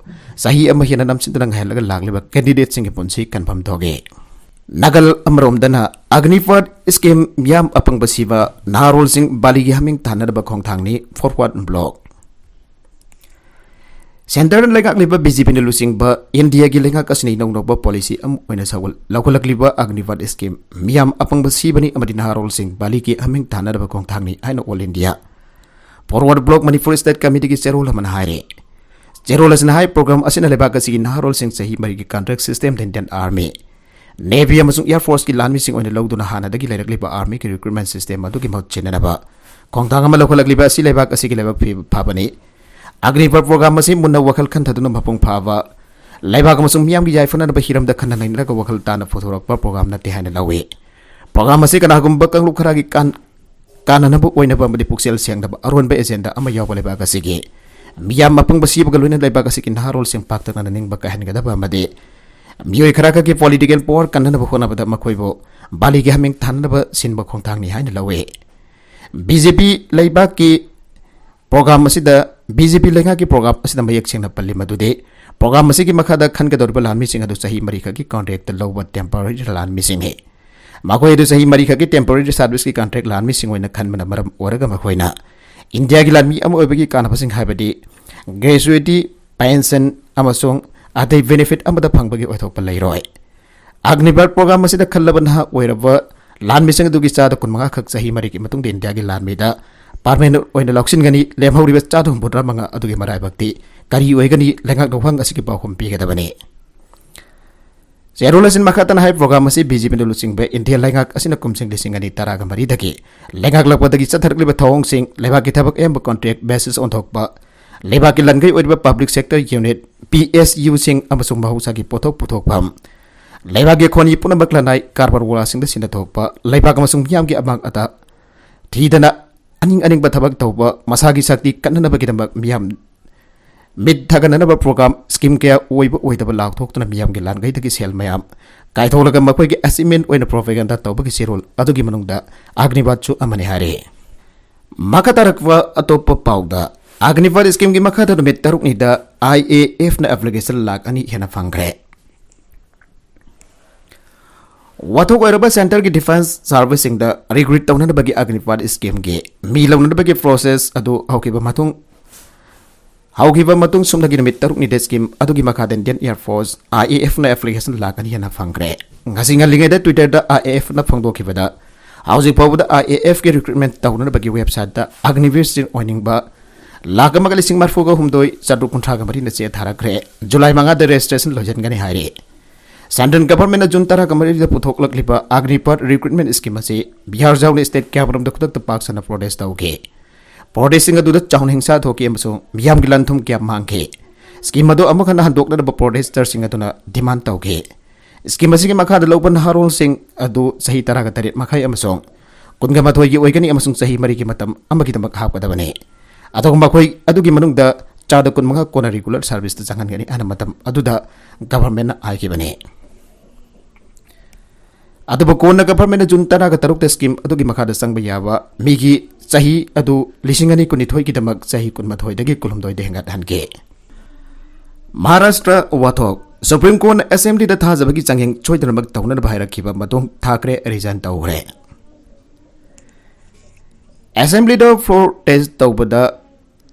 ꯆꯍꯤ ꯑꯃ ꯍꯦꯟꯅ ꯅꯝꯁꯤꯟꯗꯨꯅ ꯉꯥꯏꯍꯜꯂꯒ ꯂꯥꯛꯂꯤꯕ ꯀꯦꯟꯗꯤꯗꯦꯠꯁꯤꯡꯒꯤ ꯄꯨꯟꯁꯤ ꯀꯟꯐꯝ ꯊꯣꯛꯏ꯫ ꯅꯥꯀꯜ ꯑꯃꯔꯣꯝꯗꯅ ꯑꯒꯅꯤꯄꯊ ꯁ꯭ꯀꯤꯝ ꯃꯤꯌꯥꯝ ꯑꯄꯪꯕ ꯁꯤꯕ ꯅꯍꯥꯔꯣꯜꯁꯤꯡ ꯕꯥꯂꯤꯒꯤ ꯍꯥꯃꯦꯡ ꯊꯥꯅꯅꯕ ꯈꯣꯡꯊꯥꯡꯅꯤ꯫ Forward Block꯫ ꯁꯦꯟꯇꯔꯗ ꯂꯩꯉꯥꯛꯂꯤꯕ ꯕꯤ ꯖꯦ ꯄꯤꯅ ꯂꯨꯆꯤꯡꯕ ꯏꯟꯗꯤꯌꯥꯒꯤ ꯂꯩꯉꯥꯛ ꯑꯁꯤꯅ ꯏꯅꯧ ꯅꯧꯕ ꯄꯣꯂꯤꯁꯤ ꯑꯃ ꯑꯣꯏꯅ ꯁꯧꯒꯠ-, ꯂꯧꯈꯠꯂꯛꯂꯤꯕ ꯑꯒꯅꯤꯄꯊ ꯁ꯭ꯀꯤꯝ ꯃꯤꯌꯥꯝ ꯑꯄꯪꯕ ꯁꯤꯕꯅꯤ ꯑꯃꯗꯤ ꯅꯍꯥꯔꯣꯜꯁꯤꯡ ꯕꯥꯂꯤꯒꯤ ꯍꯥꯃꯦꯡ ꯊꯥꯅꯅꯕ ꯈꯣꯡꯊꯥꯡꯅꯤ ꯍꯥꯏꯅ All India Forward Bloc Manipur state ꯀꯃꯤꯇꯤꯒꯤ ꯆꯦꯔꯣꯜ ꯑꯃꯅ ꯍꯥꯏꯔꯦ꯫ ꯆꯦꯔꯣꯜ ꯑꯁꯤꯅ ꯍꯥꯏ, ꯄ꯭ꯔꯣꯒ꯭ꯔꯥꯝ ꯑꯁꯤꯅ ꯂꯩꯕꯥꯛ ꯑꯁꯤꯒꯤ ꯅꯍꯥꯔꯣꯜꯁꯤꯡ ꯆꯍꯤ ꯃꯔꯤꯒꯤ ꯀꯟꯇ꯭ꯔꯦꯛ ꯁꯤꯁꯇꯦꯝꯗ ꯏꯟꯗꯤꯌꯟ ꯑꯥꯔꯃꯤ, ꯅꯦꯚꯤ ꯑꯃꯁꯨꯡ ꯑꯦꯌꯔ ꯐꯣꯔꯁꯀꯤ ꯂꯥꯟꯃꯤꯁꯤꯡ ꯑꯣꯏꯅ ꯂꯧꯗꯨꯅ ꯍꯥꯟꯅꯗꯒꯤ ꯂꯩꯔꯛꯂꯤꯕ ꯑꯥꯔꯃꯤꯒꯤ ꯔꯤꯀ꯭ꯔꯨꯠꯃꯦꯟ ꯁꯤꯁꯇꯦꯝ ꯑꯗꯨꯒꯤ ꯃꯍꯨꯠ ꯁꯤꯟꯅꯅꯕ ꯈꯣꯡꯊꯥꯡ ꯑꯃ ꯂꯧꯈꯠꯂꯛꯂꯤꯕ ꯑꯁꯤ ꯂꯩꯕꯥꯛ ꯑꯁꯤꯒꯤ ꯂꯥꯏꯕꯛ ꯐꯤ-, ꯐꯕꯅꯤ꯫ ꯑꯒ꯭ꯅꯤꯄꯥꯊ ꯄ꯭ꯔꯣꯒ꯭ꯔꯥꯝ ꯑꯁꯤ ꯃꯨꯟꯅ ꯋꯥꯈꯜ ꯈꯟꯊꯗꯨꯅ ꯃꯄꯨꯡ ꯐꯥꯕ ꯂꯩꯕꯥꯛ ꯑꯃꯁꯨꯡ ꯃꯤꯌꯥꯝꯒꯤ ꯌꯥꯏꯐꯅꯅꯕ ꯍꯤꯔꯝꯗ ꯈꯟꯅ ꯅꯩꯅꯔꯒ ꯋꯥꯈꯜ ꯇꯥꯅ ꯄꯨꯊꯣꯔꯛꯄ ꯄ꯭ꯔꯣꯒ꯭ꯔꯥꯝ ꯅꯠꯇꯦ ꯍꯥꯏꯅ ꯂꯧꯏ꯫ ꯄ꯭ꯔꯣꯒ꯭ꯔꯥꯝ ꯑꯁꯤ ꯀꯅꯥꯒꯨꯝꯕ ꯀꯥꯡꯂꯨꯞ ꯈꯔꯒꯤ ꯀꯥꯟ-, ꯀꯥꯟꯅꯅꯕ ꯑꯣꯏꯅꯕ ꯑꯃꯗꯤ ꯄꯨꯛꯆꯦꯜ ꯁꯦꯡꯗꯕ ꯑꯔꯣꯟꯕ ꯑꯦꯖꯦꯟꯗꯥ ꯑꯃ ꯌꯥꯎꯕ ꯂꯩꯕꯥꯛ ꯑꯁꯤꯒꯤ ꯃꯤꯌꯥꯝ ꯑꯄꯨꯟꯕ ꯁꯤꯕꯒ ꯂꯣꯏꯅꯅ ꯂꯩꯕꯥꯛ ꯑꯁꯤꯒꯤ ꯅꯍꯥꯔꯣꯜꯁꯤꯡ ꯄꯥꯛꯇꯛꯅꯅ ꯅꯤꯡꯕ ꯀꯥꯏꯍꯟꯒꯗꯕ ꯑꯃꯗꯤ ꯃꯤꯑꯣꯏ ꯈꯔ ꯈꯛꯀꯤ ꯄꯣꯂꯤꯇꯤꯀꯦꯜ ꯄꯥꯋꯔ ꯀꯟꯅꯅꯕ ꯍꯣꯠꯅꯕꯗ ꯃꯈꯣꯏꯕꯨ ꯕꯥꯂꯤꯒꯤ ꯍꯥꯃꯦꯡ ꯊꯥꯅꯅꯕ ꯁꯤꯟꯕ ꯈꯣꯡꯊꯥꯡꯅꯤ ꯍꯥꯏꯅ ꯂꯧꯏ꯫ ꯕꯤ ꯖꯦ ꯄꯤ ꯂꯩꯕꯥꯛꯀꯤ ꯄ꯭ꯔꯣꯒ꯭ꯔꯥꯝ ꯑꯁꯤꯗ, ꯕꯤ ꯖꯦ ꯄꯤ ꯂꯩꯉꯥꯛꯀꯤ ꯄ꯭ꯔꯣꯒ꯭ꯔꯥꯝ ꯑꯁꯤꯗ ꯃꯌꯦꯛ ꯁꯦꯡꯅ ꯄꯜꯂꯤ ꯃꯗꯨꯗꯤ ꯄ꯭ꯔꯣꯒ꯭ꯔꯥꯝ ꯑꯁꯤꯒꯤ ꯃꯈꯥꯗ ꯈꯟꯒꯗꯧꯔꯤꯕ ꯂꯥꯟꯃꯤꯁꯤꯡ ꯑꯗꯨ ꯆꯍꯤ ꯃꯔꯤꯈꯛꯀꯤ ꯀꯟꯇ꯭ꯔꯦꯛꯇ ꯂꯧꯕ ꯇꯦꯝꯄꯣꯔꯔꯤ ꯂꯥꯟꯃꯤꯁꯤꯡꯅꯤ꯫ ꯃꯈꯣꯏ ꯑꯗꯨ ꯆꯍꯤ ꯃꯔꯤꯈꯛꯀꯤ ꯇꯦꯝꯄꯣꯔꯔꯤ ꯁꯥꯔꯚꯤꯁꯀꯤ ꯀꯟꯇ꯭ꯔꯦꯛ ꯂꯥꯟꯃꯤꯁꯤꯡ ꯑꯣꯏꯅ ꯈꯟꯕꯅ ꯃꯔꯝ ꯑꯣꯏꯔꯒ ꯃꯈꯣꯏꯅ ꯏꯟꯗꯤꯌꯥꯒꯤ ꯂꯥꯟꯃꯤ ꯑꯃ ꯑꯣꯏꯕꯒꯤ ꯀꯥꯟꯅꯕꯁꯤꯡ ꯍꯥꯏꯕꯗꯤ ꯒ꯭ꯔꯦꯖꯨꯋꯦꯇꯤ, ꯄꯦꯟꯁꯟ ꯑꯃꯁꯨꯡ ꯑꯇꯩ ꯕꯦꯅꯤꯐꯤꯠ ꯑꯃꯗ ꯐꯪꯕꯒꯤ ꯑꯣꯏꯊꯣꯛꯄ ꯂꯩꯔꯣꯏ꯫ ꯑꯒ꯭ꯅꯤꯄꯥꯊ ꯄ꯭ꯔꯣꯒ꯭ꯔꯥꯝ ꯑꯁꯤꯗ ꯈꯜꯂꯕ ꯅꯍꯥ ꯑꯣꯏꯔꯕ ꯂꯥꯟꯃꯤꯁꯤꯡ ꯑꯗꯨꯒꯤ ꯆꯥꯗ ꯀꯨꯟꯃꯉꯥ ꯈꯛ ꯆꯍꯤ ꯃꯔꯤꯒꯤ ꯃꯇꯨꯡꯗ ꯏꯟꯗꯤꯌꯥꯒꯤ ꯂꯥꯟꯃꯤꯗ ꯄꯥꯔꯃꯦꯅꯦꯟ ꯑꯣꯏꯅ ꯂꯧꯁꯤꯟꯒꯅꯤ꯫ ꯂꯦꯝꯍꯧꯔꯤꯕ ꯆꯥꯗ ꯍꯨꯝꯐꯨꯇꯔꯥ ꯃꯉꯥ ꯑꯗꯨꯒꯤ ꯃꯔꯥꯏꯕꯛꯇꯤ ꯀꯔꯤ ꯑꯣꯏꯒꯅꯤ? ꯂꯩꯉꯥꯛ ꯂꯧꯐꯝ ꯑꯁꯤꯒꯤ ꯄꯥꯎꯈꯨꯝ ꯄꯤꯒꯗꯕꯅꯤ꯫ ꯆꯦꯔꯣꯜ ꯑꯁꯤꯅ ꯃꯈꯥ ꯇꯥꯅ ꯍꯥꯏ, ꯄ꯭ꯔꯣꯒ꯭ꯔꯥꯝ ꯑꯁꯤ ꯕꯤ ꯖꯦ ꯄꯤꯅ ꯂꯨꯆꯤꯡꯕ ꯏꯟꯗꯤꯌꯥ ꯂꯩꯉꯥꯛ ꯑꯁꯤꯅ ꯀꯨꯝꯁꯤꯡ ꯂꯤꯁꯤꯡ ꯑꯅꯤ ꯇꯔꯥꯒ ꯃꯔꯤꯗꯒꯤ ꯂꯩꯉꯥꯛꯂꯛꯄꯗꯒꯤ ꯆꯠꯊꯔꯛꯂꯤꯕ ꯊꯧꯑꯣꯡꯁꯤꯡ, ꯂꯩꯕꯥꯛꯀꯤ ꯊꯕꯛ ꯑꯌꯥꯝꯕ ꯀꯟꯇ꯭ꯔꯦꯛ ꯕꯦꯁꯤꯁ ꯑꯣꯟꯊꯣꯛꯄ, ꯂꯩꯕꯥꯛꯀꯤ ꯂꯟꯒꯩ ꯑꯣꯏꯔꯤꯕ public sector unit, P S ꯌꯨꯁꯤꯡ ꯑꯃꯁꯨꯡ ꯃꯍꯧꯁꯥꯒꯤ ꯄꯣꯠꯊꯣꯛ ꯄꯨꯊꯣꯛꯐꯝ, ꯂꯩꯕꯥꯛꯀꯤ ꯈꯣꯟꯖꯦꯜ ꯄꯨꯝꯅꯃꯛ ꯂꯅꯥꯏ ꯀꯔꯕꯥꯔ ꯋꯥꯂꯥꯁꯤꯡꯗ ꯁꯤꯟꯅꯊꯣꯛꯄ, ꯂꯩꯕꯥꯛ ꯑꯃꯁꯨꯡ ꯃꯤꯌꯥꯝꯒꯤ ꯑꯃꯥꯡ ꯑꯇꯥ ꯊꯤꯗꯅ ꯑꯅꯤꯡ ꯑꯅꯤꯡꯕ ꯊꯕꯛ ꯇꯧꯕ, ꯃꯁꯥꯒꯤ ꯁꯛꯇꯤ ꯀꯟꯅꯅꯕꯒꯤꯗꯃꯛ ꯃꯤꯌꯥꯝ ꯃꯤꯠ ꯊꯥꯒꯠꯅꯅꯕ ꯄ꯭ꯔꯣꯒ꯭ꯔꯥꯝ, ꯁ꯭ꯀꯤꯝ ꯀꯌꯥ ꯑꯣꯏꯕ ꯑꯣꯏꯗꯕ ꯂꯥꯎꯊꯣꯛꯇꯨꯅ ꯃꯤꯌꯥꯝꯒꯤ ꯂꯥꯟꯒꯩꯗꯒꯤ ꯁꯦꯜ ꯃꯌꯥꯝ ꯀꯥꯏꯊꯣꯛꯂꯒ ꯃꯈꯣꯏꯒꯤ ꯑꯦꯆꯤꯚꯃꯦꯟ ꯑꯣꯏꯅ ꯄ꯭ꯔꯣꯄꯦꯒꯦꯟꯗꯥ ꯇꯧꯕꯒꯤ ꯆꯦꯔꯣꯜ ꯑꯗꯨꯒꯤ ꯃꯅꯨꯡꯗ ꯑꯒ꯭ꯅꯤꯄꯥꯊꯁꯨ ꯑꯃꯅꯤ ꯍꯥꯏꯔꯤ꯫ ꯃꯈꯥ ꯇꯥꯔꯛꯄ ꯑꯇꯣꯞꯄ ꯄꯥꯎꯗ, ꯑꯒ꯭ꯅꯤꯄꯥꯊ ꯁ꯭ꯀꯤꯝꯒꯤ ꯃꯈꯥꯗ ꯅꯨꯃꯤꯠ ꯇꯔꯨꯛꯅꯤꯗ ꯑꯥꯏ ꯑꯦ ꯑꯦꯐꯅ ꯑꯦꯄ꯭ꯂꯤꯀꯦꯁꯟ ꯂꯥꯈ ꯑꯅꯤ ꯍꯦꯟꯅ ꯐꯪꯈ꯭ꯔꯦ꯫ ꯋꯥꯊꯣꯛ ꯑꯣꯏꯔꯕ ꯁꯦꯟꯇꯔꯒꯤ ꯗꯤꯐꯦꯟꯁ ꯁꯥꯔꯚꯤꯁꯁꯤꯡꯗ ꯔꯤꯀ꯭ꯔꯨꯠ ꯇꯧꯅꯅꯕꯒꯤ ꯑꯒ꯭ꯅꯤꯄꯥꯊ ꯁ꯭ꯀꯤꯝꯒꯤ ꯃꯤ ꯂꯧꯅꯅꯕꯒꯤ ꯄ꯭ꯔꯣꯁꯦꯁ ꯑꯗꯨ ꯍꯧꯈꯤꯕ ꯃꯇꯨꯡ, ꯍꯧꯈꯤꯕ ꯃꯇꯨꯡ ꯁꯨꯞꯅꯒꯤ ꯅꯨꯃꯤꯠ ꯇꯔꯨꯛꯅꯤꯗ ꯁ꯭ꯀꯤꯝ ꯑꯗꯨꯒꯤ ꯃꯈꯥꯗ Indian Air Force, I A ꯑꯦꯐꯅ ꯑꯦꯄ꯭ꯂꯤꯀꯦꯁꯟ ꯂꯥꯈ ꯑꯅꯤ ꯍꯦꯟꯅ ꯐꯪꯈ꯭ꯔꯦ꯫ ꯉꯁꯤ ꯉꯜꯂꯤꯉꯩꯗ Twitter-ꯗ ꯑꯥꯏ ꯑꯦ ꯑꯦꯐꯅ ꯐꯣꯡꯗꯣꯛꯈꯤꯕꯗ, ꯍꯧꯖꯤꯛ ꯐꯥꯎꯕꯗ ꯑꯥꯏ ꯑꯦ ꯑꯦꯐꯀꯤ ꯔꯤꯀ꯭ꯔꯨꯠꯃꯦꯟ ꯇꯧꯅꯅꯕꯒꯤ ꯋꯦꯕꯁꯥꯏꯠꯇ ꯑꯒ꯭ꯅꯤꯕꯤꯔꯁꯤꯡ ꯑꯣꯏꯅꯤꯡꯕ ꯂꯥꯈ ꯑꯃꯒ ꯂꯤꯁꯤꯡ ꯃꯔꯤꯐꯨꯒ ꯍꯨꯝꯗꯣꯏ ꯆꯥꯇ꯭ꯔꯨꯛ ꯀꯨꯟꯊ꯭ꯔꯥꯒ ꯃꯔꯤꯅ ꯆꯦ ꯊꯥꯔꯛꯈ꯭ꯔꯦ꯫ ꯖꯨꯂꯥꯏ ꯃꯉꯥꯗ ꯔꯦꯖꯤꯁꯇ꯭ꯔꯦꯁꯟ ꯂꯣꯏꯁꯤꯟꯒꯅꯤ ꯍꯥꯏꯔꯤ꯫ ꯁꯦꯟꯇ꯭ꯔꯦꯜ ꯒꯚꯔꯟꯃꯦꯟꯠꯅ ꯖꯨꯟ ꯇꯔꯥꯒ ꯃꯔꯤꯗ ꯄꯨꯊꯣꯛꯂꯛꯂꯤꯕ ꯑꯒ꯭ꯅꯤꯄꯥꯊ ꯔꯤꯀ꯭ꯔꯨꯠꯃꯦꯟꯠ ꯁ꯭ꯀꯤꯝ ꯑꯁꯤ ꯕꯤꯍꯥꯔ ꯌꯥꯎꯅ ꯁ꯭ꯇꯦꯠ ꯀꯌꯥꯃꯔꯨꯝꯗ ꯈꯨꯗꯛꯇ ꯄꯥꯁ ꯇꯧꯅ ꯄ꯭ꯔꯣꯇꯦꯁ ꯇꯧꯈꯤ꯫ ꯄ꯭ꯔꯣꯇꯦꯁꯁꯤꯡ ꯑꯗꯨꯗ ꯆꯥꯎꯅ ꯍꯤꯡꯁꯥ ꯊꯣꯛꯈꯤ ꯑꯃꯁꯨꯡ ꯃꯤꯌꯥꯝꯒꯤ ꯂꯟ-ꯊꯨꯝ ꯀꯌꯥ ꯃꯥꯡꯈꯤ꯫ ꯁ꯭ꯀꯤꯝ ꯑꯗꯨ ꯑꯃꯨꯛ ꯍꯟꯅ ꯍꯟꯗꯣꯛꯅꯅꯕ ꯄ꯭ꯔꯣꯇꯦꯁꯇꯔꯁꯤꯡ ꯑꯗꯨꯅ ꯗꯤꯃꯥꯟ ꯇꯧꯈꯤ꯫ ꯁ꯭ꯀꯤꯝ ꯑꯁꯤꯒꯤ ꯃꯈꯥꯗ ꯂꯧꯕ ꯅꯍꯥꯔꯣꯜꯁꯤꯡ ꯑꯗꯨ ꯆꯍꯤ ꯇꯔꯥꯒ ꯇꯔꯦꯠ ꯃꯈꯥꯏ ꯑꯃꯁꯨꯡ ꯀꯨꯟꯒ ꯃꯥꯊꯣꯏꯒꯤ ꯑꯣꯏꯒꯅꯤ ꯑꯃꯁꯨꯡ ꯆꯍꯤ ꯃꯔꯤꯒꯤ ꯃꯇꯝ ꯑꯃꯒꯤꯗꯃꯛ ꯍꯥꯞꯀꯗꯕꯅꯤ꯫ ꯑꯗꯨꯒ ꯃꯈꯣꯏ ꯑꯗꯨꯒꯤ ꯃꯅꯨꯡꯗ ꯆꯥꯗ ꯀꯨꯟꯃꯉꯥ ꯀꯣꯟꯅ ꯔꯤꯒꯨꯂꯔ ꯁꯔꯚꯤꯁꯇ ꯆꯪꯍꯟꯒꯅꯤ ꯍꯥꯏꯅ ꯃꯇꯝ ꯑꯗꯨꯗ ꯒꯚꯔꯟꯃꯦꯟꯠꯅ ꯍꯥꯏꯈꯤꯕꯅꯤ꯫ ꯑꯗꯨꯕꯨ ꯀꯣꯟꯅ ꯒꯚꯔꯟꯃꯦꯟꯠꯅ ꯖꯨꯟ ꯇꯔꯥꯒ ꯇꯔꯨꯛꯇ ꯁ꯭ꯀꯤꯝ ꯑꯗꯨꯒꯤ ꯃꯈꯥꯗ ꯆꯪꯕ ꯌꯥꯕ ꯃꯤꯒꯤ ꯆꯍꯤ ꯑꯗꯨ ꯂꯤꯁꯤꯡ ꯑꯅꯤ ꯀꯨꯟꯅꯤꯊꯣꯏꯒꯤꯗꯃꯛ ꯆꯍꯤ ꯀꯨꯟꯃꯥꯊꯣꯏꯗꯒꯤ ꯀꯨꯟꯍꯨꯝꯗꯣꯏꯗ ꯍꯦꯟꯒꯠꯍꯟꯈꯤ꯫ ꯃꯍꯥꯔꯥꯁꯇ꯭ꯔ ꯋꯥꯊꯣꯛ꯫ ꯁꯨꯄ꯭ꯔꯤꯝ ꯀꯣꯔꯠꯅ ꯑꯦꯁꯦꯝꯕ꯭ꯂꯤꯗ ꯊꯥꯖꯕꯒꯤ ꯆꯥꯡꯌꯦꯡ ꯁꯣꯏꯗꯅꯃꯛ ꯇꯧꯅꯅꯕ ꯍꯥꯏꯔꯛꯈꯤꯕ ꯃꯇꯨꯡ ꯊꯥꯀ꯭ꯔꯦ ꯔꯤꯖꯥꯏꯟ ꯇꯧꯈ꯭ꯔꯦ꯫ ꯑꯦꯁꯦꯝꯕ꯭ꯂꯤꯗ ꯐ꯭ꯂꯣꯔ ꯇꯦꯁ ꯇꯧꯕꯗ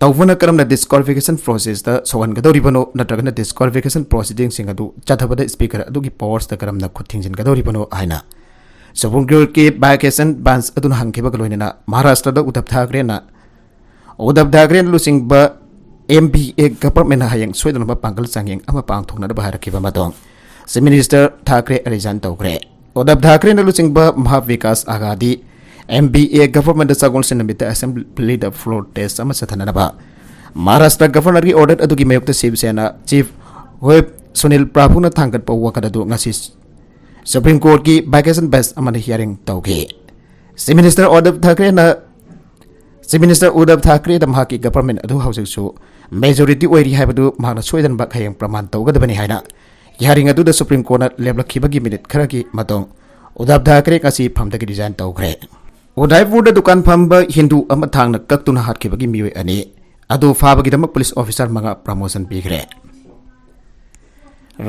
ꯇꯧꯕꯅ ꯀꯔꯝꯅ ꯗꯤꯁꯀ꯭ꯋꯥꯂꯤꯐꯤꯀꯦꯁꯟ ꯄ꯭ꯔꯣꯁꯦꯁꯇ ꯁꯣꯛꯍꯟꯒꯗꯧꯔꯤꯕꯅꯣ ꯅꯠꯇ꯭ꯔꯒꯅ ꯗꯤꯁꯀ꯭ꯋꯥꯂꯤꯐꯤꯀꯦꯁꯟ ꯄ꯭ꯔꯣꯁꯤꯗꯤꯡꯁꯤꯡ ꯑꯗꯨ ꯆꯠꯊꯕꯗ ꯁ꯭ꯄꯤꯀꯔ ꯑꯗꯨꯒꯤ ꯄꯥꯋꯔꯁꯇ ꯀꯔꯝꯅ ꯈꯨꯠ ꯊꯤꯡꯖꯤꯟꯒꯗꯧꯔꯤꯕꯅꯣ ꯍꯥꯏꯅ ꯁꯨꯄ꯭ꯔꯤꯝ ꯀꯣꯔꯠꯀꯤ ꯚꯦꯀꯦꯁꯟ ꯕꯦꯟꯆ ꯑꯗꯨꯅ ꯍꯪꯈꯤꯕꯒ ꯂꯣꯏꯅꯅ ꯃꯍꯥꯔꯥꯁꯇ꯭ꯔꯗ ꯎꯗꯕ ꯊꯥꯀ꯭ꯔꯦꯅ ꯎꯗꯕ ꯊꯥꯀ꯭ꯔꯦꯅ ꯂꯨꯆꯤꯡꯕ ꯑꯦꯝ ꯕꯤ ꯑꯦ ꯒꯚꯔꯟꯃꯦꯟꯠꯅ ꯍꯌꯦꯡ ꯁꯣꯏꯗꯅꯕ ꯄꯥꯡꯒꯜ ꯆꯥꯡꯌꯦꯡ ꯑꯃ ꯄꯥꯡꯊꯣꯛꯅꯅꯕ ꯍꯥꯏꯔꯛꯈꯤꯕ ꯃꯇꯨꯡ ꯆꯤꯐ ꯃꯤꯅꯤꯁꯇꯔ ꯊꯥꯀ꯭ꯔꯦ ꯔꯤꯖꯥꯏꯟ ꯇꯧꯈ꯭ꯔꯦ꯫ ꯎꯗꯕ ꯊꯥꯀ꯭ꯔꯦꯅ ꯂꯨꯆꯤꯡꯕ ꯃꯍꯥ ꯚꯤꯀꯥꯁ ꯑꯘꯥꯗꯤ ꯑꯦꯝ ꯕꯤ ꯑꯦ ꯒꯚꯔꯟꯃꯦꯟꯠꯇ ꯁꯒꯣꯜꯁꯦꯟ ꯅꯨꯃꯤꯠꯇ ꯑꯦꯁꯦꯝꯕ꯭ꯂꯤꯗ ꯐ꯭ꯂꯣꯔ ꯇꯦꯁ ꯑꯃ ꯆꯠꯊꯅꯅꯕ ꯃꯍꯥꯔꯥꯁꯇ꯭ꯔ ꯒꯚꯔꯅꯔꯒꯤ ꯑꯣꯔꯗꯔ ꯑꯗꯨꯒꯤ ꯃꯥꯌꯣꯛꯇ ꯁꯤꯕ ꯁꯦꯅꯥ ꯆꯤꯐ ꯋꯤꯞ ꯁꯨꯅꯤꯜ ꯄ꯭ꯔꯚꯨꯅ ꯊꯥꯡꯒꯠꯄ ꯋꯥꯀꯠ ꯑꯗꯨ ꯉꯁꯤ ꯁꯨꯄ꯭ꯔꯤꯝ ꯀꯣꯔꯠꯀꯤ ꯚꯦꯀꯦꯁꯟ ꯕꯦꯟꯆ ꯑꯃꯅ ꯍꯤꯌꯥꯔꯤꯡ ꯇꯧꯈꯤ꯫ ꯆꯤꯐ ꯃꯤꯅꯤꯁꯇꯔ ꯎꯗꯕ ꯊꯥꯀ꯭ꯔꯦꯅ ꯆꯤꯐ ꯃꯤꯅꯤꯁꯇꯔ ꯎꯗꯕ ꯊꯥꯀ꯭ꯔꯦꯗ ꯃꯍꯥꯛꯀꯤ ꯒꯚꯔꯟꯃꯦꯟꯠ ꯑꯗꯨ ꯍꯧꯖꯤꯛꯁꯨ ꯃꯦꯖꯣꯔꯤꯇꯤ ꯑꯣꯏꯔꯤ ꯍꯥꯏꯕꯗꯨ ꯃꯍꯥꯛꯅ ꯁꯣꯏꯗꯅꯃꯛ ꯍꯌꯦꯡ ꯄ꯭ꯔꯃꯥꯟ ꯇꯧꯒꯗꯕꯅꯤ ꯍꯥꯏꯅ ꯍꯤꯌꯥꯔꯤꯡ ꯑꯗꯨꯗ ꯁꯨꯄ꯭ꯔꯤꯝ ꯀꯣꯔꯠꯅ ꯂꯦꯞꯂꯛꯈꯤꯕꯒꯤ ꯃꯤꯅꯤꯠ ꯈꯔꯒꯤ ꯃꯇꯨꯡ ꯎꯗꯕ ꯊꯥꯀ꯭ꯔꯦ ꯉꯁꯤ ꯐꯝꯗꯒꯤ ꯔꯤꯖꯥꯏꯟ ꯇꯧꯈ꯭ꯔꯦ꯫ ꯎꯗꯥꯏꯄꯨꯔꯗ ꯗꯨꯀꯥꯟ ꯐꯝꯕ ꯍꯤꯟꯗꯨ ꯑꯃ ꯊꯥꯡꯅ ꯀꯛꯇꯨꯅ ꯍꯥꯠꯈꯤꯕꯒꯤ ꯃꯤꯑꯣꯏ ꯑꯅꯤ ꯑꯗꯨ ꯐꯥꯕꯒꯤꯗꯃꯛ ꯄꯨꯂꯤꯁ ꯑꯣꯐꯤꯁꯥꯔ ꯃꯉꯥ ꯄ꯭ꯔꯃꯣꯁꯟ ꯄꯤꯈ꯭ꯔꯦ꯫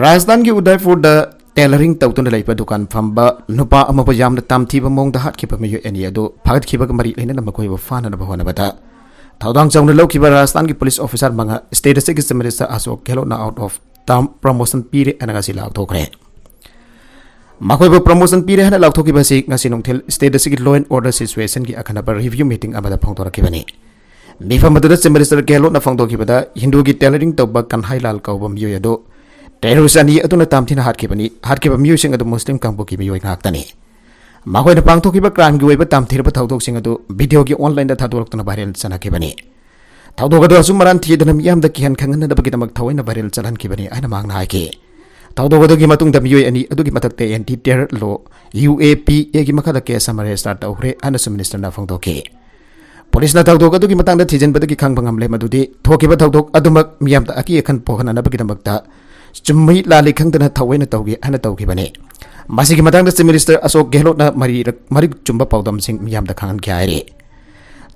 ꯔꯥꯖꯁꯊꯥꯟꯒꯤ ꯎꯗꯥꯏꯄꯨꯔꯗ ꯇꯦꯂꯔꯤꯡ ꯇꯧꯗꯨꯅ ꯂꯩꯕ ꯗꯨꯀꯥꯟ ꯐꯝꯕ ꯅꯨꯄꯥ ꯑꯃꯕꯨ ꯌꯥꯝꯅ ꯇꯝꯊꯤꯕ ꯃꯑꯣꯡꯗ ꯍꯥꯠꯈꯤꯕ ꯃꯤꯑꯣꯏ ꯑꯅꯤ ꯑꯗꯨ ꯐꯥꯒꯠꯈꯤꯕꯒ ꯃꯔꯤ ꯂꯩꯅꯅ ꯃꯈꯣꯏꯕꯨ ꯐꯥꯅꯅꯕ ꯍꯣꯠꯅꯕꯗ ꯊꯧꯗꯥꯡ ꯆꯥꯎꯅ ꯂꯧꯈꯤꯕ ꯔꯥꯖꯁꯊꯥꯟꯒꯤ ꯄꯨꯂꯤꯁ ꯑꯣꯐꯤꯁꯥꯔ ꯃꯉꯥ ꯁ꯭ꯇꯦꯠ ꯑꯁꯤꯒꯤ ꯆꯤꯐ ꯃꯤꯅꯤꯁꯇꯔ ꯑꯁꯣꯛ ꯒꯦꯍꯂꯣꯠꯅ ꯑꯥꯎꯠ ꯑꯣꯐ ꯇꯥꯔꯝ ꯄ꯭ꯔꯃꯣꯁꯟ ꯄꯤꯔꯦ ꯍꯥꯏꯅ ꯉꯁꯤ ꯂꯥꯎꯊꯣꯛꯈ꯭ꯔꯦ꯫ ꯃꯈꯣꯏꯕꯨ ꯄ꯭ꯔꯃꯣꯁꯟ ꯄꯤꯔꯦ ꯍꯥꯏꯅ ꯂꯥꯎꯊꯣꯛꯈꯤꯕ ꯑꯁꯤ ꯉꯁꯤ ꯅꯨꯡꯊꯤꯜ ꯁ꯭ꯇꯦꯠ ꯑꯁꯤꯒꯤ ꯂꯣ ꯑꯦꯟ ꯑꯣꯔꯗꯔ ꯁꯤꯆꯨꯋꯦꯁꯟꯒꯤ ꯑꯈꯟꯅꯕ ꯔꯤꯚ꯭ꯌꯨ ꯃꯤꯇꯤꯡ ꯑꯃꯗ ꯐꯣꯡꯗꯣꯔꯛꯈꯤꯕꯅꯤ꯫ ꯃꯤꯐꯝ ꯑꯗꯨꯗ ꯆꯤꯐ ꯃꯤꯅꯤꯁꯇꯔ ꯒꯦꯍꯂꯣꯠꯅ ꯐꯣꯡꯗꯣꯛꯈꯤꯕꯗ ꯍꯤꯟꯗꯨꯒꯤ ꯇꯦꯂꯔꯤꯡ ꯇꯧꯕ ꯀꯟꯍꯥꯏ ꯂꯥꯜ ꯀꯧꯕ ꯃꯤꯑꯣꯏ ꯑꯗꯨ ꯇꯦꯔꯣꯔꯤꯁ ꯑꯅꯤ ꯑꯗꯨꯅ ꯇꯝꯊꯤꯅ ꯍꯥꯠꯈꯤꯕꯅꯤ꯫ ꯍꯥꯠꯈꯤꯕ ꯃꯤꯑꯣꯏꯁꯤꯡ ꯑꯗꯨ ꯃꯨꯁꯂꯤꯝ ꯀꯥꯡꯕꯨꯒꯤ ꯃꯤꯑꯣꯏ ꯉꯥꯛꯇꯅꯤ꯫ ꯃꯈꯣꯏꯅ ꯄꯥꯡꯊꯣꯛꯈꯤꯕ crimeꯒꯤ ꯑꯣꯏꯕ ꯇꯝꯊꯤꯔꯕ ꯊꯧꯗꯣꯛꯁꯤꯡ ꯑꯗꯨ videoꯒꯤ onlineꯗ ꯊꯥꯗꯣꯔꯛꯇꯨꯅ viral ꯆꯠꯅꯈꯤꯕꯅꯤ꯫ ꯊꯧꯗꯣꯛ ꯑꯗꯨ ꯑꯁꯨꯝ ꯃꯔꯥꯟ ꯊꯤꯗꯅ ꯃꯤꯌꯥꯝꯗ ꯀꯤꯍꯟ ꯈꯪꯍꯟꯅꯕꯒꯤꯗꯃꯛ ꯊꯑꯣꯏꯅ viral ꯆꯠꯍꯟꯈꯤꯕꯅꯤ ꯍꯥꯏꯅ ꯃꯍꯥꯛꯅ ꯍꯥꯏꯈꯤ꯫ ꯊꯧꯗꯣꯛ ꯑꯗꯨꯒꯤ ꯃꯇꯨꯡꯗ ꯃꯤꯑꯣꯏ ꯑꯅꯤ ꯑꯗꯨꯒꯤ ꯃꯊꯛꯇ Anti Terror Law, UAPAꯒꯤ ꯃꯈꯥꯗ case ꯑꯃ register ꯇꯧꯈ꯭ꯔꯦ ꯍꯥꯏꯅꯁꯨ ministerꯅ ꯐꯣꯡꯗꯣꯛꯈꯤ꯫ ꯄꯨꯂꯤꯁꯅ ꯊꯧꯗꯣꯛ ꯑꯗꯨꯒꯤ ꯃꯇꯥꯡꯗ ꯊꯤꯖꯤꯟꯕꯗꯒꯤ ꯈꯪꯕ ꯉꯝꯂꯦ ꯃꯗꯨꯗꯤ ꯊꯣꯛꯈꯤꯕ ꯊꯧꯗꯣꯛ ꯑꯗꯨꯃꯛ ꯃꯤꯌꯥꯝꯗ ꯑꯀꯤ ꯑꯈꯪ ꯄꯣꯛꯍꯟꯅꯅꯕꯒꯤꯗꯃꯛꯇ ꯆꯨꯝꯃꯤ ꯂꯥꯜꯂꯤ ꯈꯪꯗꯅ ꯊꯑꯣꯏꯅ ꯇꯧꯈꯤ ꯍꯥꯏꯅ ꯇꯧꯈꯤꯕꯅꯤ꯫ ꯃꯁꯤꯒꯤ ꯃꯇꯥꯡꯗ Chief Minister ꯑꯁꯣꯛ ꯒꯦꯍꯂꯣꯠꯅ ꯃꯔꯤꯔꯛ ꯃꯔꯤꯛ ꯆꯨꯝꯕ ꯄꯥꯎꯗꯝꯁꯤꯡ ꯃꯤꯌꯥꯝꯗ ꯈꯪꯍꯟꯈꯤ ꯍꯥꯏꯔꯤ꯫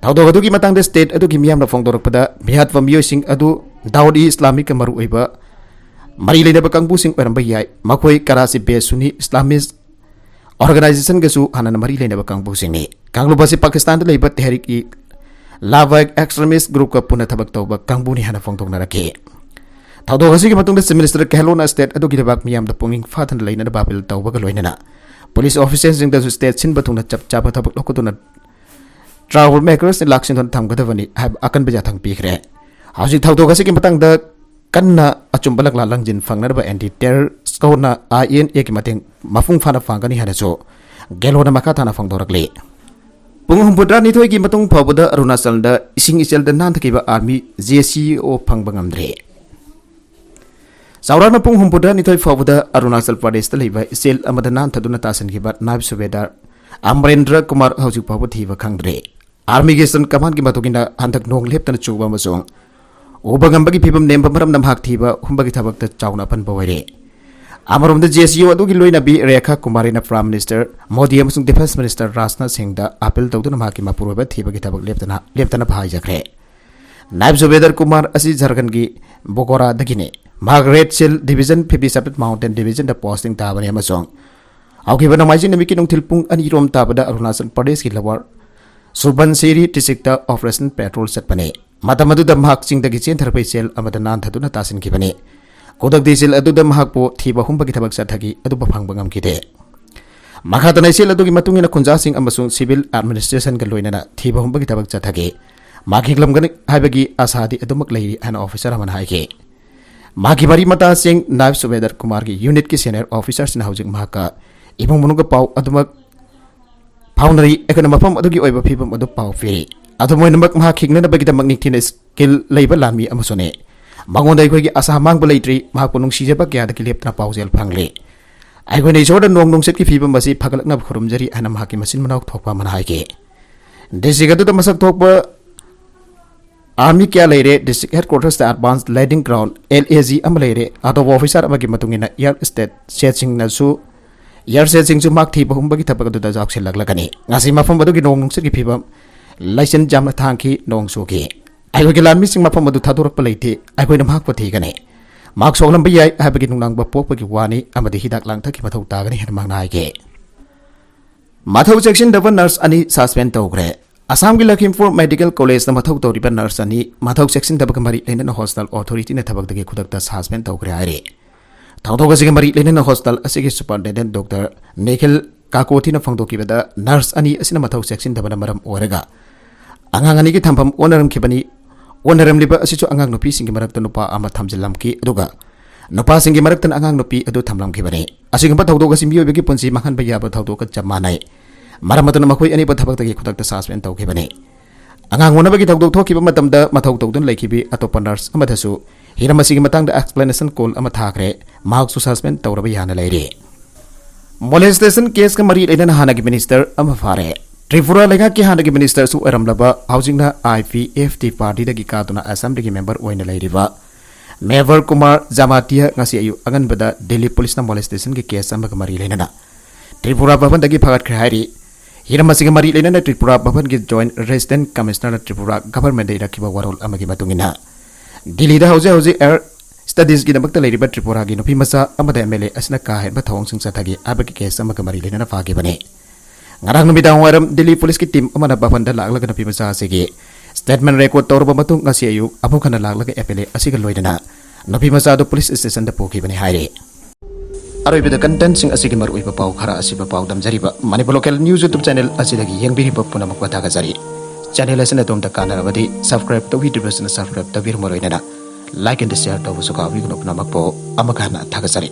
ꯊꯧꯗꯣꯛ ꯑꯗꯨꯒꯤ ꯃꯇꯥꯡꯗ state ꯑꯗꯨꯒꯤ ꯃꯤꯌꯥꯝꯅ ꯐꯣꯡꯗꯣꯔꯛꯄꯗ, ꯃꯤꯍꯥꯠꯄ ꯃꯤꯑꯣꯏꯁꯤꯡ ꯑꯗꯨ Dawood-e-Islamic ꯃꯔꯨꯑꯣꯏꯕ ꯃꯔꯤ ꯂꯩꯅꯕ ꯀꯥꯡꯕꯨꯁꯤꯡ ꯑꯣꯏꯔꯝꯕ ꯌꯥꯏ꯫ ꯃꯈꯣꯏ Karachi-based Sunni Islamist organizationꯒꯁꯨ ꯍꯥꯟꯅꯅ ꯃꯔꯤ ꯂꯩꯅꯕ ꯀꯥꯡꯕꯨꯁꯤꯡꯅꯤ꯫ ꯀꯥꯡꯂꯨꯞ ꯑꯁꯤ ꯄꯥꯀꯤꯁꯇꯥꯟꯗ ꯂꯩꯕ Tehrik-e-Labbaik extremist groupꯀ ꯄꯨꯟꯅ ꯊꯕꯛ ꯇꯧꯕ ꯀꯥꯡꯕꯨꯅꯤ ꯍꯥꯏꯅ ꯐꯣꯡꯗꯣꯛꯅꯔꯛꯈꯤ꯫ ꯊꯧꯗꯣꯛ ꯑꯁꯤꯒꯤ ꯃꯇꯨꯡꯗ Chief Minister ꯒꯦꯍꯂꯣꯠꯅ state ꯑꯗꯨꯒꯤ ꯂꯩꯕꯥꯛ ꯃꯤꯌꯥꯝꯗ ꯄꯨꯛꯅꯤꯡ ꯐꯥꯊꯅ ꯂꯩꯅꯅꯕ appeal ꯇꯧꯕꯒ ꯂꯣꯏꯅꯅ police officialꯁꯤꯡꯗꯁꯨ state ꯁꯤꯟꯕ ꯊꯨꯡꯅ ꯆꯞ ꯆꯥꯕ ꯊꯕꯛ ꯂꯧꯈꯠꯇꯨꯅ trouble makersꯅ ꯂꯥꯛꯁꯤꯟꯗꯨꯅ ꯊꯝꯒꯗꯕꯅꯤ ꯍꯥꯏꯕ ꯑꯀꯟꯕ ꯌꯥꯊꯪ ꯄꯤꯈ꯭ꯔꯦ꯫ ꯍꯧꯖꯤꯛ ꯊꯧꯗꯣꯛ ꯑꯁꯤꯒꯤ ꯃꯇꯥꯡꯗ ꯀꯟꯅ ꯑꯆꯨꯝꯕ ꯂꯛꯂꯥ ꯂꯪꯖꯤꯟ ꯐꯪꯅꯅꯕ Anti Terror Squadꯅ INAꯒꯤ ꯃꯇꯦꯡ ꯃꯄꯨꯡ ꯐꯥꯅ ꯐꯪꯒꯅꯤ ꯍꯥꯏꯅꯁꯨ ꯒꯦꯍꯂꯣꯠꯅ ꯃꯈꯥ ꯇꯥꯅ ꯐꯣꯡꯗꯣꯔꯛꯂꯤ꯫ ꯄꯨꯡ ꯍꯨꯝꯐꯨꯇꯔꯥꯅꯤꯊꯣꯏꯒꯤ ꯃꯇꯨꯡ ꯐꯥꯎꯕꯗ ꯑꯔꯨꯅꯥꯆꯜꯗ ꯏꯁꯤꯡ ꯏꯆꯦꯜꯗ ꯅꯥꯟꯊꯈꯤꯕ army JCO ꯐꯪꯕ ꯉꯝꯗ꯭ꯔꯦ꯫ ꯆꯥꯎꯔꯥꯛꯅ ꯄꯨꯡ ꯍꯨꯝꯐꯨꯇꯔꯥꯅꯤꯊꯣꯏ ꯐꯥꯎꯕꯗ ꯑꯔꯨꯅꯥꯆꯜ ꯄ꯭ꯔꯗꯦꯁꯇ ꯂꯩꯕ ꯏꯆꯦꯜ ꯑꯃꯗ ꯅꯥꯟꯊꯗꯨꯅ ꯇꯥꯁꯤꯟꯈꯤꯕ Naib Subedar ꯑꯃꯔꯦꯟꯗ꯭ꯔ ꯀꯨꯃꯥꯔ ꯍꯧꯖꯤꯛ ꯐꯥꯎꯕ ꯊꯤꯕ ꯈꯪꯗ꯭ꯔꯦ꯫ Armyꯒꯤ Eastern Commandꯒꯤ ꯃꯇꯨꯡ ꯏꯟꯅ, ꯍꯟꯗꯛ ꯅꯣꯡ ꯂꯦꯞꯇꯅ ꯆꯨꯕ ꯑꯃꯁꯨꯡ ꯎꯕ ꯉꯝꯕꯒꯤ ꯐꯤꯕꯝ ꯅꯦꯝꯕ ꯃꯔꯝꯅ ꯃꯍꯥꯛ ꯊꯤꯕ ꯍꯨꯝꯕꯒꯤ ꯊꯕꯛꯇ ꯆꯥꯎꯅ ꯑꯄꯟꯕ ꯑꯣꯏꯔꯦ꯫ ꯑꯃꯔꯣꯝꯗ, JCO ꯑꯗꯨꯒꯤ ꯂꯣꯏꯅꯕꯤ ꯔꯦꯈꯥ ꯀꯨꯃꯥꯔꯤꯅ Prime Minister ꯃꯣꯗꯤ ꯑꯃꯁꯨꯡ Defence Minister ꯔꯥꯖꯅꯥꯊ ꯁꯤꯡꯗ appeal ꯇꯧꯗꯨꯅ ꯃꯍꯥꯛꯀꯤ ꯃꯄꯨꯔꯣꯏꯕ ꯊꯤꯕꯒꯤ ꯊꯕꯛ ꯂꯦꯞꯇꯅ, ꯂꯦꯞꯇꯅꯕ ꯍꯥꯏꯖꯈ꯭ꯔꯦ꯫ Naib Subedar ꯀꯨꯃꯥꯔ ꯑꯁꯤ ꯖꯔꯈꯟꯒꯤ ꯕꯣꯀꯣꯔꯥꯗꯒꯤꯅꯤ꯫ ꯃꯍꯥꯛ Red Shield Division, fifty seventh Mountain Divisionꯗ posting ꯇꯥꯕꯅꯤ ꯑꯃꯁꯨꯡ ꯍꯧꯈꯤꯕ ꯅꯣꯡꯃꯥꯏꯖꯤꯡ ꯅꯨꯃꯤꯠꯀꯤ ꯅꯨꯡꯊꯤꯜ ꯄꯨꯡ ꯑꯅꯤꯔꯣꯝ ꯇꯥꯕꯗ ꯑꯔꯨꯅꯥꯆꯜ ꯄ꯭ꯔꯗꯦꯁꯀꯤ Lower Subansiri districtꯇ operation patrol ꯆꯠꯄꯅꯤ꯫ ꯃꯇꯝ ꯑꯗꯨꯗ ꯃꯍꯥꯛ ꯆꯤꯡꯗꯒꯤ ꯆꯦꯟꯊꯔꯛꯄ ꯏꯆꯦꯜ ꯑꯃꯗ ꯅꯥꯟꯊꯗꯨꯅ ꯇꯥꯁꯤꯟꯈꯤꯕꯅꯤ꯫ ꯈꯨꯗꯛꯇ ꯏꯆꯦꯜ ꯑꯗꯨꯗ ꯃꯍꯥꯛꯄꯨ ꯊꯤꯕ ꯍꯨꯝꯕꯒꯤ ꯊꯕꯛ ꯆꯠꯊꯈꯤ, ꯑꯗꯨꯕꯨ ꯐꯪꯕ ꯉꯝꯈꯤꯗꯦ꯫ ꯃꯈꯥ ꯇꯥꯅ ꯏꯆꯦꯜ ꯑꯗꯨꯒꯤ ꯃꯇꯨꯡ ꯏꯟꯅ ꯈꯨꯟꯖꯥꯁꯤꯡ ꯑꯃꯁꯨꯡ civil administrationꯒ ꯂꯣꯏꯅꯅ ꯊꯤꯕ ꯍꯨꯝꯕꯒꯤ ꯊꯕꯛ ꯆꯠꯊꯈꯤ꯫ ꯃꯍꯥꯛ ꯍꯤꯡꯂꯝꯒꯅꯤ ꯍꯥꯏꯕꯒꯤ ꯑꯁꯥꯗꯤ ꯑꯗꯨꯃꯛ ꯂꯩꯔꯤ ꯍꯥꯏꯅ officer ꯑꯃꯅ ꯍꯥꯏꯈꯤ꯫ ꯃꯍꯥꯛꯀꯤ ꯃꯔꯤ ꯃꯇꯥꯁꯤꯡ Naib Subedar ꯀꯨꯃꯥꯔꯒꯤ unitꯀꯤ senior officerꯁꯤꯡꯅ ꯍꯧꯖꯤꯛ ꯃꯍꯥꯛꯀ ꯏꯃꯨꯡ ꯃꯅꯨꯡꯒ ꯄꯥꯎ ꯑꯗꯨꯃꯛ ꯐꯥꯎꯅꯔꯤ꯫ ꯑꯩꯈꯣꯏꯅ ꯃꯐꯝ ꯑꯗꯨꯒꯤ ꯑꯣꯏꯕ ꯐꯤꯕꯝ ꯑꯗꯨ ꯄꯥꯎ ꯄꯤꯔꯤ꯫ ꯑꯗꯨꯝ ꯑꯣꯏꯅꯃꯛ, ꯃꯍꯥꯛ ꯍꯤꯡꯅꯅꯕꯒꯤꯗꯃꯛ ꯅꯤꯡꯊꯤꯅ ꯁ꯭ꯀꯤꯜ ꯂꯩꯕ ꯂꯥꯟꯃꯤ ꯑꯃꯁꯨꯅꯤ꯫ ꯃꯉꯣꯟꯗ ꯑꯩꯈꯣꯏꯒꯤ ꯑꯁꯥ ꯃꯥꯡꯕ ꯂꯩꯇ꯭ꯔꯤ꯫ ꯃꯍꯥꯛꯄꯨ ꯅꯨꯡꯁꯤꯖꯕ ꯀꯌꯥꯗꯒꯤ ꯂꯦꯞꯇꯅ ꯄꯥꯎꯖꯦꯜ ꯐꯪꯂꯤ꯫ ꯑꯩꯈꯣꯏꯅ ꯏꯁꯣꯔꯗ ꯅꯣꯡ ꯅꯨꯡꯁꯤꯠꯀꯤ ꯐꯤꯕꯝ ꯑꯁꯤ ꯐꯒꯠꯂꯛꯅꯕ ꯈꯨꯔꯨꯝꯖꯔꯤ ꯍꯥꯏꯅ ꯃꯍꯥꯛꯀꯤ ꯃꯆꯤꯟ ꯃꯅꯥꯎ ꯊꯣꯛꯄ ꯑꯃꯅ ꯍꯥꯏꯈꯤ꯫ ꯗꯤꯁꯇ꯭ꯔꯤꯛ ꯑꯗꯨꯗ ꯃꯁꯛ ꯊꯣꯛꯄ ꯑꯥꯔꯃꯤ ꯀꯌꯥ ꯂꯩꯔꯦ꯫ ꯗꯤꯁꯇ꯭ꯔꯤꯛ ꯍꯦꯗꯀ꯭ꯋꯥꯇꯔꯁꯇ advance landing ground, L A G, ꯑꯃ ꯂꯩꯔꯦ꯫ ꯑꯇꯣꯞꯄ ꯑꯣꯐꯤꯁꯥꯔ ꯑꯃꯒꯤ ꯃꯇꯨꯡ ꯏꯟꯅ, ꯑꯦꯌꯔ ꯁꯦꯠꯁꯤꯡꯅꯁꯨ, ꯑꯦꯌꯔ ꯁꯦꯠꯁꯤꯡꯁꯨ ꯃꯍꯥꯛ ꯊꯤꯕ ꯍꯨꯝꯕꯒꯤ ꯊꯕꯛ ꯑꯗꯨꯗ ꯌꯥꯎꯁꯤꯜꯂꯛꯂꯒꯅꯤ꯫ ꯉꯁꯤ ꯃꯐꯝ ꯑꯗꯨꯒꯤ ꯅꯣꯡ ꯅꯨꯡꯁꯤꯠꯀꯤ ꯐꯤꯕꯝ ꯂꯩꯆꯤꯟ ꯌꯥꯝꯅ ꯊꯥꯡꯈꯤ, ꯅꯣꯡ ꯆꯨꯈꯤ꯫ ꯑꯩꯈꯣꯏꯒꯤ ꯂꯥꯟꯃꯤꯁꯤꯡ ꯃꯐꯝ ꯑꯗꯨ ꯊꯥꯗꯣꯔꯛꯄ ꯂꯩꯇꯦ꯫ ꯑꯩꯈꯣꯏꯅ ꯃꯍꯥꯛꯄꯨ ꯊꯤꯒꯅꯤ꯫ ꯃꯍꯥꯛ ꯁꯣꯛꯂꯝꯕ ꯌꯥꯏ ꯍꯥꯏꯕꯒꯤ ꯅꯨꯡꯅꯥꯡꯕ ꯄꯣꯛꯄꯒꯤ ꯋꯥꯅꯤ ꯑꯃꯗꯤ ꯍꯤꯗꯥꯛ ꯂꯥꯡꯊꯛꯀꯤ ꯃꯊꯧ ꯇꯥꯒꯅꯤ ꯍꯥꯏꯅ ꯃꯍꯥꯛꯅ ꯍꯥꯏꯈꯤ꯫ ꯃꯊꯧ ꯆꯦꯛꯁꯤꯟꯗꯕ ꯅꯔꯁ ꯑꯅꯤ ꯁꯁꯄꯦꯟ ꯇꯧꯈ꯭ꯔꯦ꯫ ꯑꯁꯥꯝꯒꯤ ꯂꯈꯤꯝꯄꯨꯔ ꯃꯦꯗꯤꯀꯦꯜ ꯀꯣꯂꯦꯖꯇ ꯃꯊꯧ ꯇꯧꯔꯤꯕ ꯅꯔꯁ ꯑꯅꯤ ꯃꯊꯧ ꯆꯦꯛꯁꯤꯟꯗꯕꯒ ꯃꯔꯤ ꯂꯩꯅꯅ ꯍꯣꯁꯄꯤꯇꯥꯜ ꯑꯣꯊꯣꯔꯤꯇꯤꯅ ꯊꯕꯛꯇꯒꯤ ꯈꯨꯗꯛꯇ ꯁꯁꯄꯦꯟ ꯇꯧꯈ꯭ꯔꯦ ꯍꯥꯏꯔꯤ꯫ ꯊꯧꯗꯣꯛ ꯑꯁꯤꯒ ꯃꯔꯤ ꯂꯩꯅꯅ ꯍꯣꯁꯄꯤꯇꯥꯜ ꯑꯁꯤꯒꯤ ꯁꯨꯄꯔꯤꯟꯇꯦꯟꯗꯦꯟꯠ ꯗꯣꯛꯇꯔ ꯅꯤꯈꯤꯜ ꯀꯥꯀꯣꯊꯤꯅ ꯐꯣꯡꯗꯣꯛꯈꯤꯕꯗ, ꯅꯔꯁ ꯑꯅꯤ ꯑꯁꯤꯅ ꯃꯊꯧ ꯆꯦꯛꯁꯤꯟꯗꯕꯅ ꯃꯔꯝ ꯑꯣꯏꯔꯒ ꯑꯉꯥꯡ ꯑꯅꯤꯒꯤ ꯊꯝꯐꯝ ꯑꯣꯟꯅꯔꯝꯈꯤꯕꯅꯤ꯫ ꯑꯣꯟꯅꯔꯝꯂꯤꯕ ꯑꯁꯤꯁꯨ ꯑꯉꯥꯡ ꯅꯨꯄꯤꯁꯤꯡꯒꯤ ꯃꯔꯛꯇ ꯅꯨꯄꯥ ꯑꯃ ꯊꯝꯖꯤꯜꯂꯝꯈꯤ, ꯑꯗꯨꯒ ꯅꯨꯄꯥꯁꯤꯡꯒꯤ ꯃꯔꯛꯇꯅ ꯑꯉꯥꯡ ꯅꯨꯄꯤ ꯑꯗꯨ ꯊꯝꯂꯝꯈꯤꯕꯅꯤ꯫ ꯑꯁꯤꯒꯨꯝꯕ ꯊꯧꯗꯣꯛ ꯑꯁꯤ ꯃꯤꯑꯣꯏꯕꯒꯤ ꯄꯨꯟꯁꯤ ꯃꯥꯡꯍꯟꯕ ꯌꯥꯕ ꯊꯧꯗꯣꯛꯀ ꯆꯞ ꯃꯥꯟꯅꯩ꯫ ꯃꯔꯝ ꯑꯗꯨꯅ ꯃꯈꯣꯏ ꯑꯅꯤꯕꯨ ꯊꯕꯛꯇꯒꯤ ꯈꯨꯗꯛꯇ ꯁꯁꯄꯦꯟ ꯇꯧꯈꯤꯕꯅꯤ꯫ ꯑꯉꯥꯡ ꯎꯅꯕꯒꯤ ꯊꯧꯗꯣꯛ ꯊꯣꯛꯈꯤꯕ ꯃꯇꯝꯗ ꯃꯊꯧ ꯇꯧꯗꯨꯅ ꯂꯩꯈꯤꯕꯤ ꯑꯇꯣꯞꯄ ꯅꯔꯁ ꯑꯃꯗꯁꯨ ꯍꯤꯔꯝ ꯑꯁꯤꯒꯤ ꯃꯇꯥꯡꯗ ꯑꯦꯛꯁꯄ꯭ꯂꯦꯅꯦꯁꯟ ꯀꯣꯜ ꯑꯃ ꯊꯥꯈ꯭ꯔꯦ꯫ ꯃꯍꯥꯛꯁꯨ ꯁꯁꯄꯦꯟ ꯇꯧꯔꯕ ꯌꯥꯅ ꯂꯩꯔꯤ꯫ ꯃꯣꯂꯦꯁꯇꯦꯁꯟ ꯀꯦꯁꯀ ꯃꯔꯤ ꯂꯩꯅꯅ ꯍꯥꯟꯅꯒꯤ ꯃꯤꯅꯤꯁꯇꯔ ꯑꯃ ꯐꯥꯔꯦ꯫ ꯇ꯭ꯔꯤꯄꯨꯔꯥ ꯂꯩꯉꯥꯛꯀꯤ ꯍꯥꯟꯅꯒꯤ ꯃꯤꯅꯤꯁꯇꯔꯁꯨ ꯑꯣꯏꯔꯝꯂꯕ, ꯍꯧꯖꯤꯛꯅ ꯑꯥꯏ ꯄꯤ ꯑꯦꯐ ꯇꯤ ꯄꯥꯔꯇꯤꯗꯒꯤ ꯀꯥꯗꯨꯅ ꯑꯦꯁꯦꯝꯕ꯭ꯂꯤꯒꯤ ꯃꯦꯝꯕꯔ ꯑꯣꯏꯅ ꯂꯩꯔꯤꯕ ꯃꯦꯕꯔ ꯀꯨꯃꯥꯔ ꯖꯃꯥꯇꯤꯌꯥ ꯉꯁꯤ ꯑꯌꯨꯛ ꯑꯉꯟꯕꯗ ꯗꯤꯜꯂꯤ ꯄꯨꯂꯤꯁꯅ ꯃꯣꯂꯦꯁꯇꯦꯁꯟꯒꯤ ꯀꯦꯁ ꯑꯃꯒ ꯃꯔꯤ ꯂꯩꯅꯅ ꯇ꯭ꯔꯤꯄꯨꯔꯥ ꯚꯕꯟꯗꯒꯤ ꯐꯒꯠꯈ꯭ꯔꯦ ꯍꯥꯏꯔꯤ꯫ ꯍꯤꯔꯝ ꯑꯁꯤꯒ ꯃꯔꯤ ꯂꯩꯅꯅ ꯇ꯭ꯔꯤꯄꯨꯔꯥ ꯚꯕꯟꯒꯤ ꯖꯣꯏꯟꯠ ꯔꯦꯁꯤꯗꯦꯟꯠ ꯀꯃꯤꯁꯅꯔꯅ ꯇ꯭ꯔꯤꯄꯨꯔꯥ ꯒꯚꯔꯟꯃꯦꯟꯠꯇ ꯏꯔꯛꯈꯤꯕ ꯋꯥꯔꯣꯜ ꯑꯃꯒꯤ ꯃꯇꯨꯡ ꯏꯟꯅ, ꯗꯤꯜꯂꯤꯗ ꯍꯧꯖꯤꯛ ꯍꯧꯖꯤꯛ ꯍꯥꯌꯔ ꯁ꯭ꯇꯗꯤꯁꯀꯤꯗꯃꯛꯇ ꯂꯩꯔꯤꯕ ꯇ꯭ꯔꯤꯄꯨꯔꯥꯒꯤ ꯅꯨꯄꯤ ꯃꯆꯥ ꯑꯃꯗ ꯑꯦꯝ ꯑꯦꯜ ꯑꯦ ꯑꯁꯤꯅ ꯀꯥ ꯍꯦꯟꯕ ꯊꯧꯑꯣꯡꯁꯤꯡ ꯆꯠꯊꯈꯤ ꯍꯥꯏꯕꯒꯤ ꯀꯦꯁ ꯑꯃꯒ ꯃꯔꯤ ꯂꯩꯅꯅ ꯐꯥꯈꯤꯕꯅꯤ꯫ ꯉꯔꯥꯡ ꯅꯨꯃꯤꯗꯥꯡ ꯋꯥꯏꯔꯝ ꯗꯤꯜꯂꯤ ꯄꯨꯂꯤꯁꯀꯤ ꯇꯤꯝ ꯑꯃꯅ ꯚꯕꯟꯗ ꯂꯥꯛꯂꯒ ꯅꯨꯄꯤ ꯃꯆꯥ ꯑꯁꯤꯒꯤ ꯁ꯭ꯇꯦꯠꯃꯦꯟꯠ ꯔꯦꯀꯣꯔꯗ ꯇꯧꯔꯕ ꯃꯇꯨꯡ, ꯉꯁꯤ ꯑꯌꯨꯛ ꯑꯃꯨꯛ ꯍꯟꯅ ꯂꯥꯛꯂꯒ ꯑꯦꯝ ꯑꯦꯜ ꯑꯦ ꯑꯁꯤꯒ ꯂꯣꯏꯅꯅ ꯅꯨꯄꯤ ꯃꯆꯥ ꯑꯗꯨ ꯄꯨꯂꯤꯁ ꯁ꯭ꯇꯦꯁꯟꯗ ꯄꯨꯈꯤꯕꯅꯤ ꯍꯥꯏꯔꯤ꯫ ꯑꯔꯣꯏꯕꯗ ꯀꯟꯇꯦꯟꯠꯁꯤꯡ ꯑꯁꯤꯒꯤ ꯃꯔꯨꯑꯣꯏꯕ ꯄꯥꯎ ꯈꯔ ꯑꯁꯤꯕꯨ ꯄꯥꯎꯗꯝꯖꯔꯤꯕ Manipur local news YouTube channel ꯑꯁꯤꯗꯒꯤ ꯌꯦꯡꯕꯤꯔꯤꯕ ꯄꯨꯝꯅꯃꯛꯄꯨ ꯊꯥꯒꯠꯆꯔꯤ꯫ ꯆꯦꯅꯦꯜ ꯑꯁꯤꯅ ꯑꯗꯣꯝꯗ ꯀꯥꯟꯅꯔꯕꯗꯤ ꯁꯕꯁꯀ꯭ꯔꯥꯏꯕ ꯇꯧꯕꯤꯗ꯭ꯔꯤꯕꯁꯤꯅ ꯁꯕꯁꯀ꯭ꯔꯥꯏꯕ ꯇꯧꯕꯤꯔꯝꯃ ꯂꯣꯏꯅꯅ ꯂꯥꯏꯛ ꯑꯦꯟ ꯁꯤꯌꯔ ꯇꯧꯕꯁꯨ ꯀꯥꯎꯕꯤꯒꯅꯨ꯫ ꯄꯨꯝꯅꯃꯛꯄꯨ ꯑꯃꯨꯛ ꯍꯟꯅ ꯊꯥꯒꯠꯆꯔꯤ꯫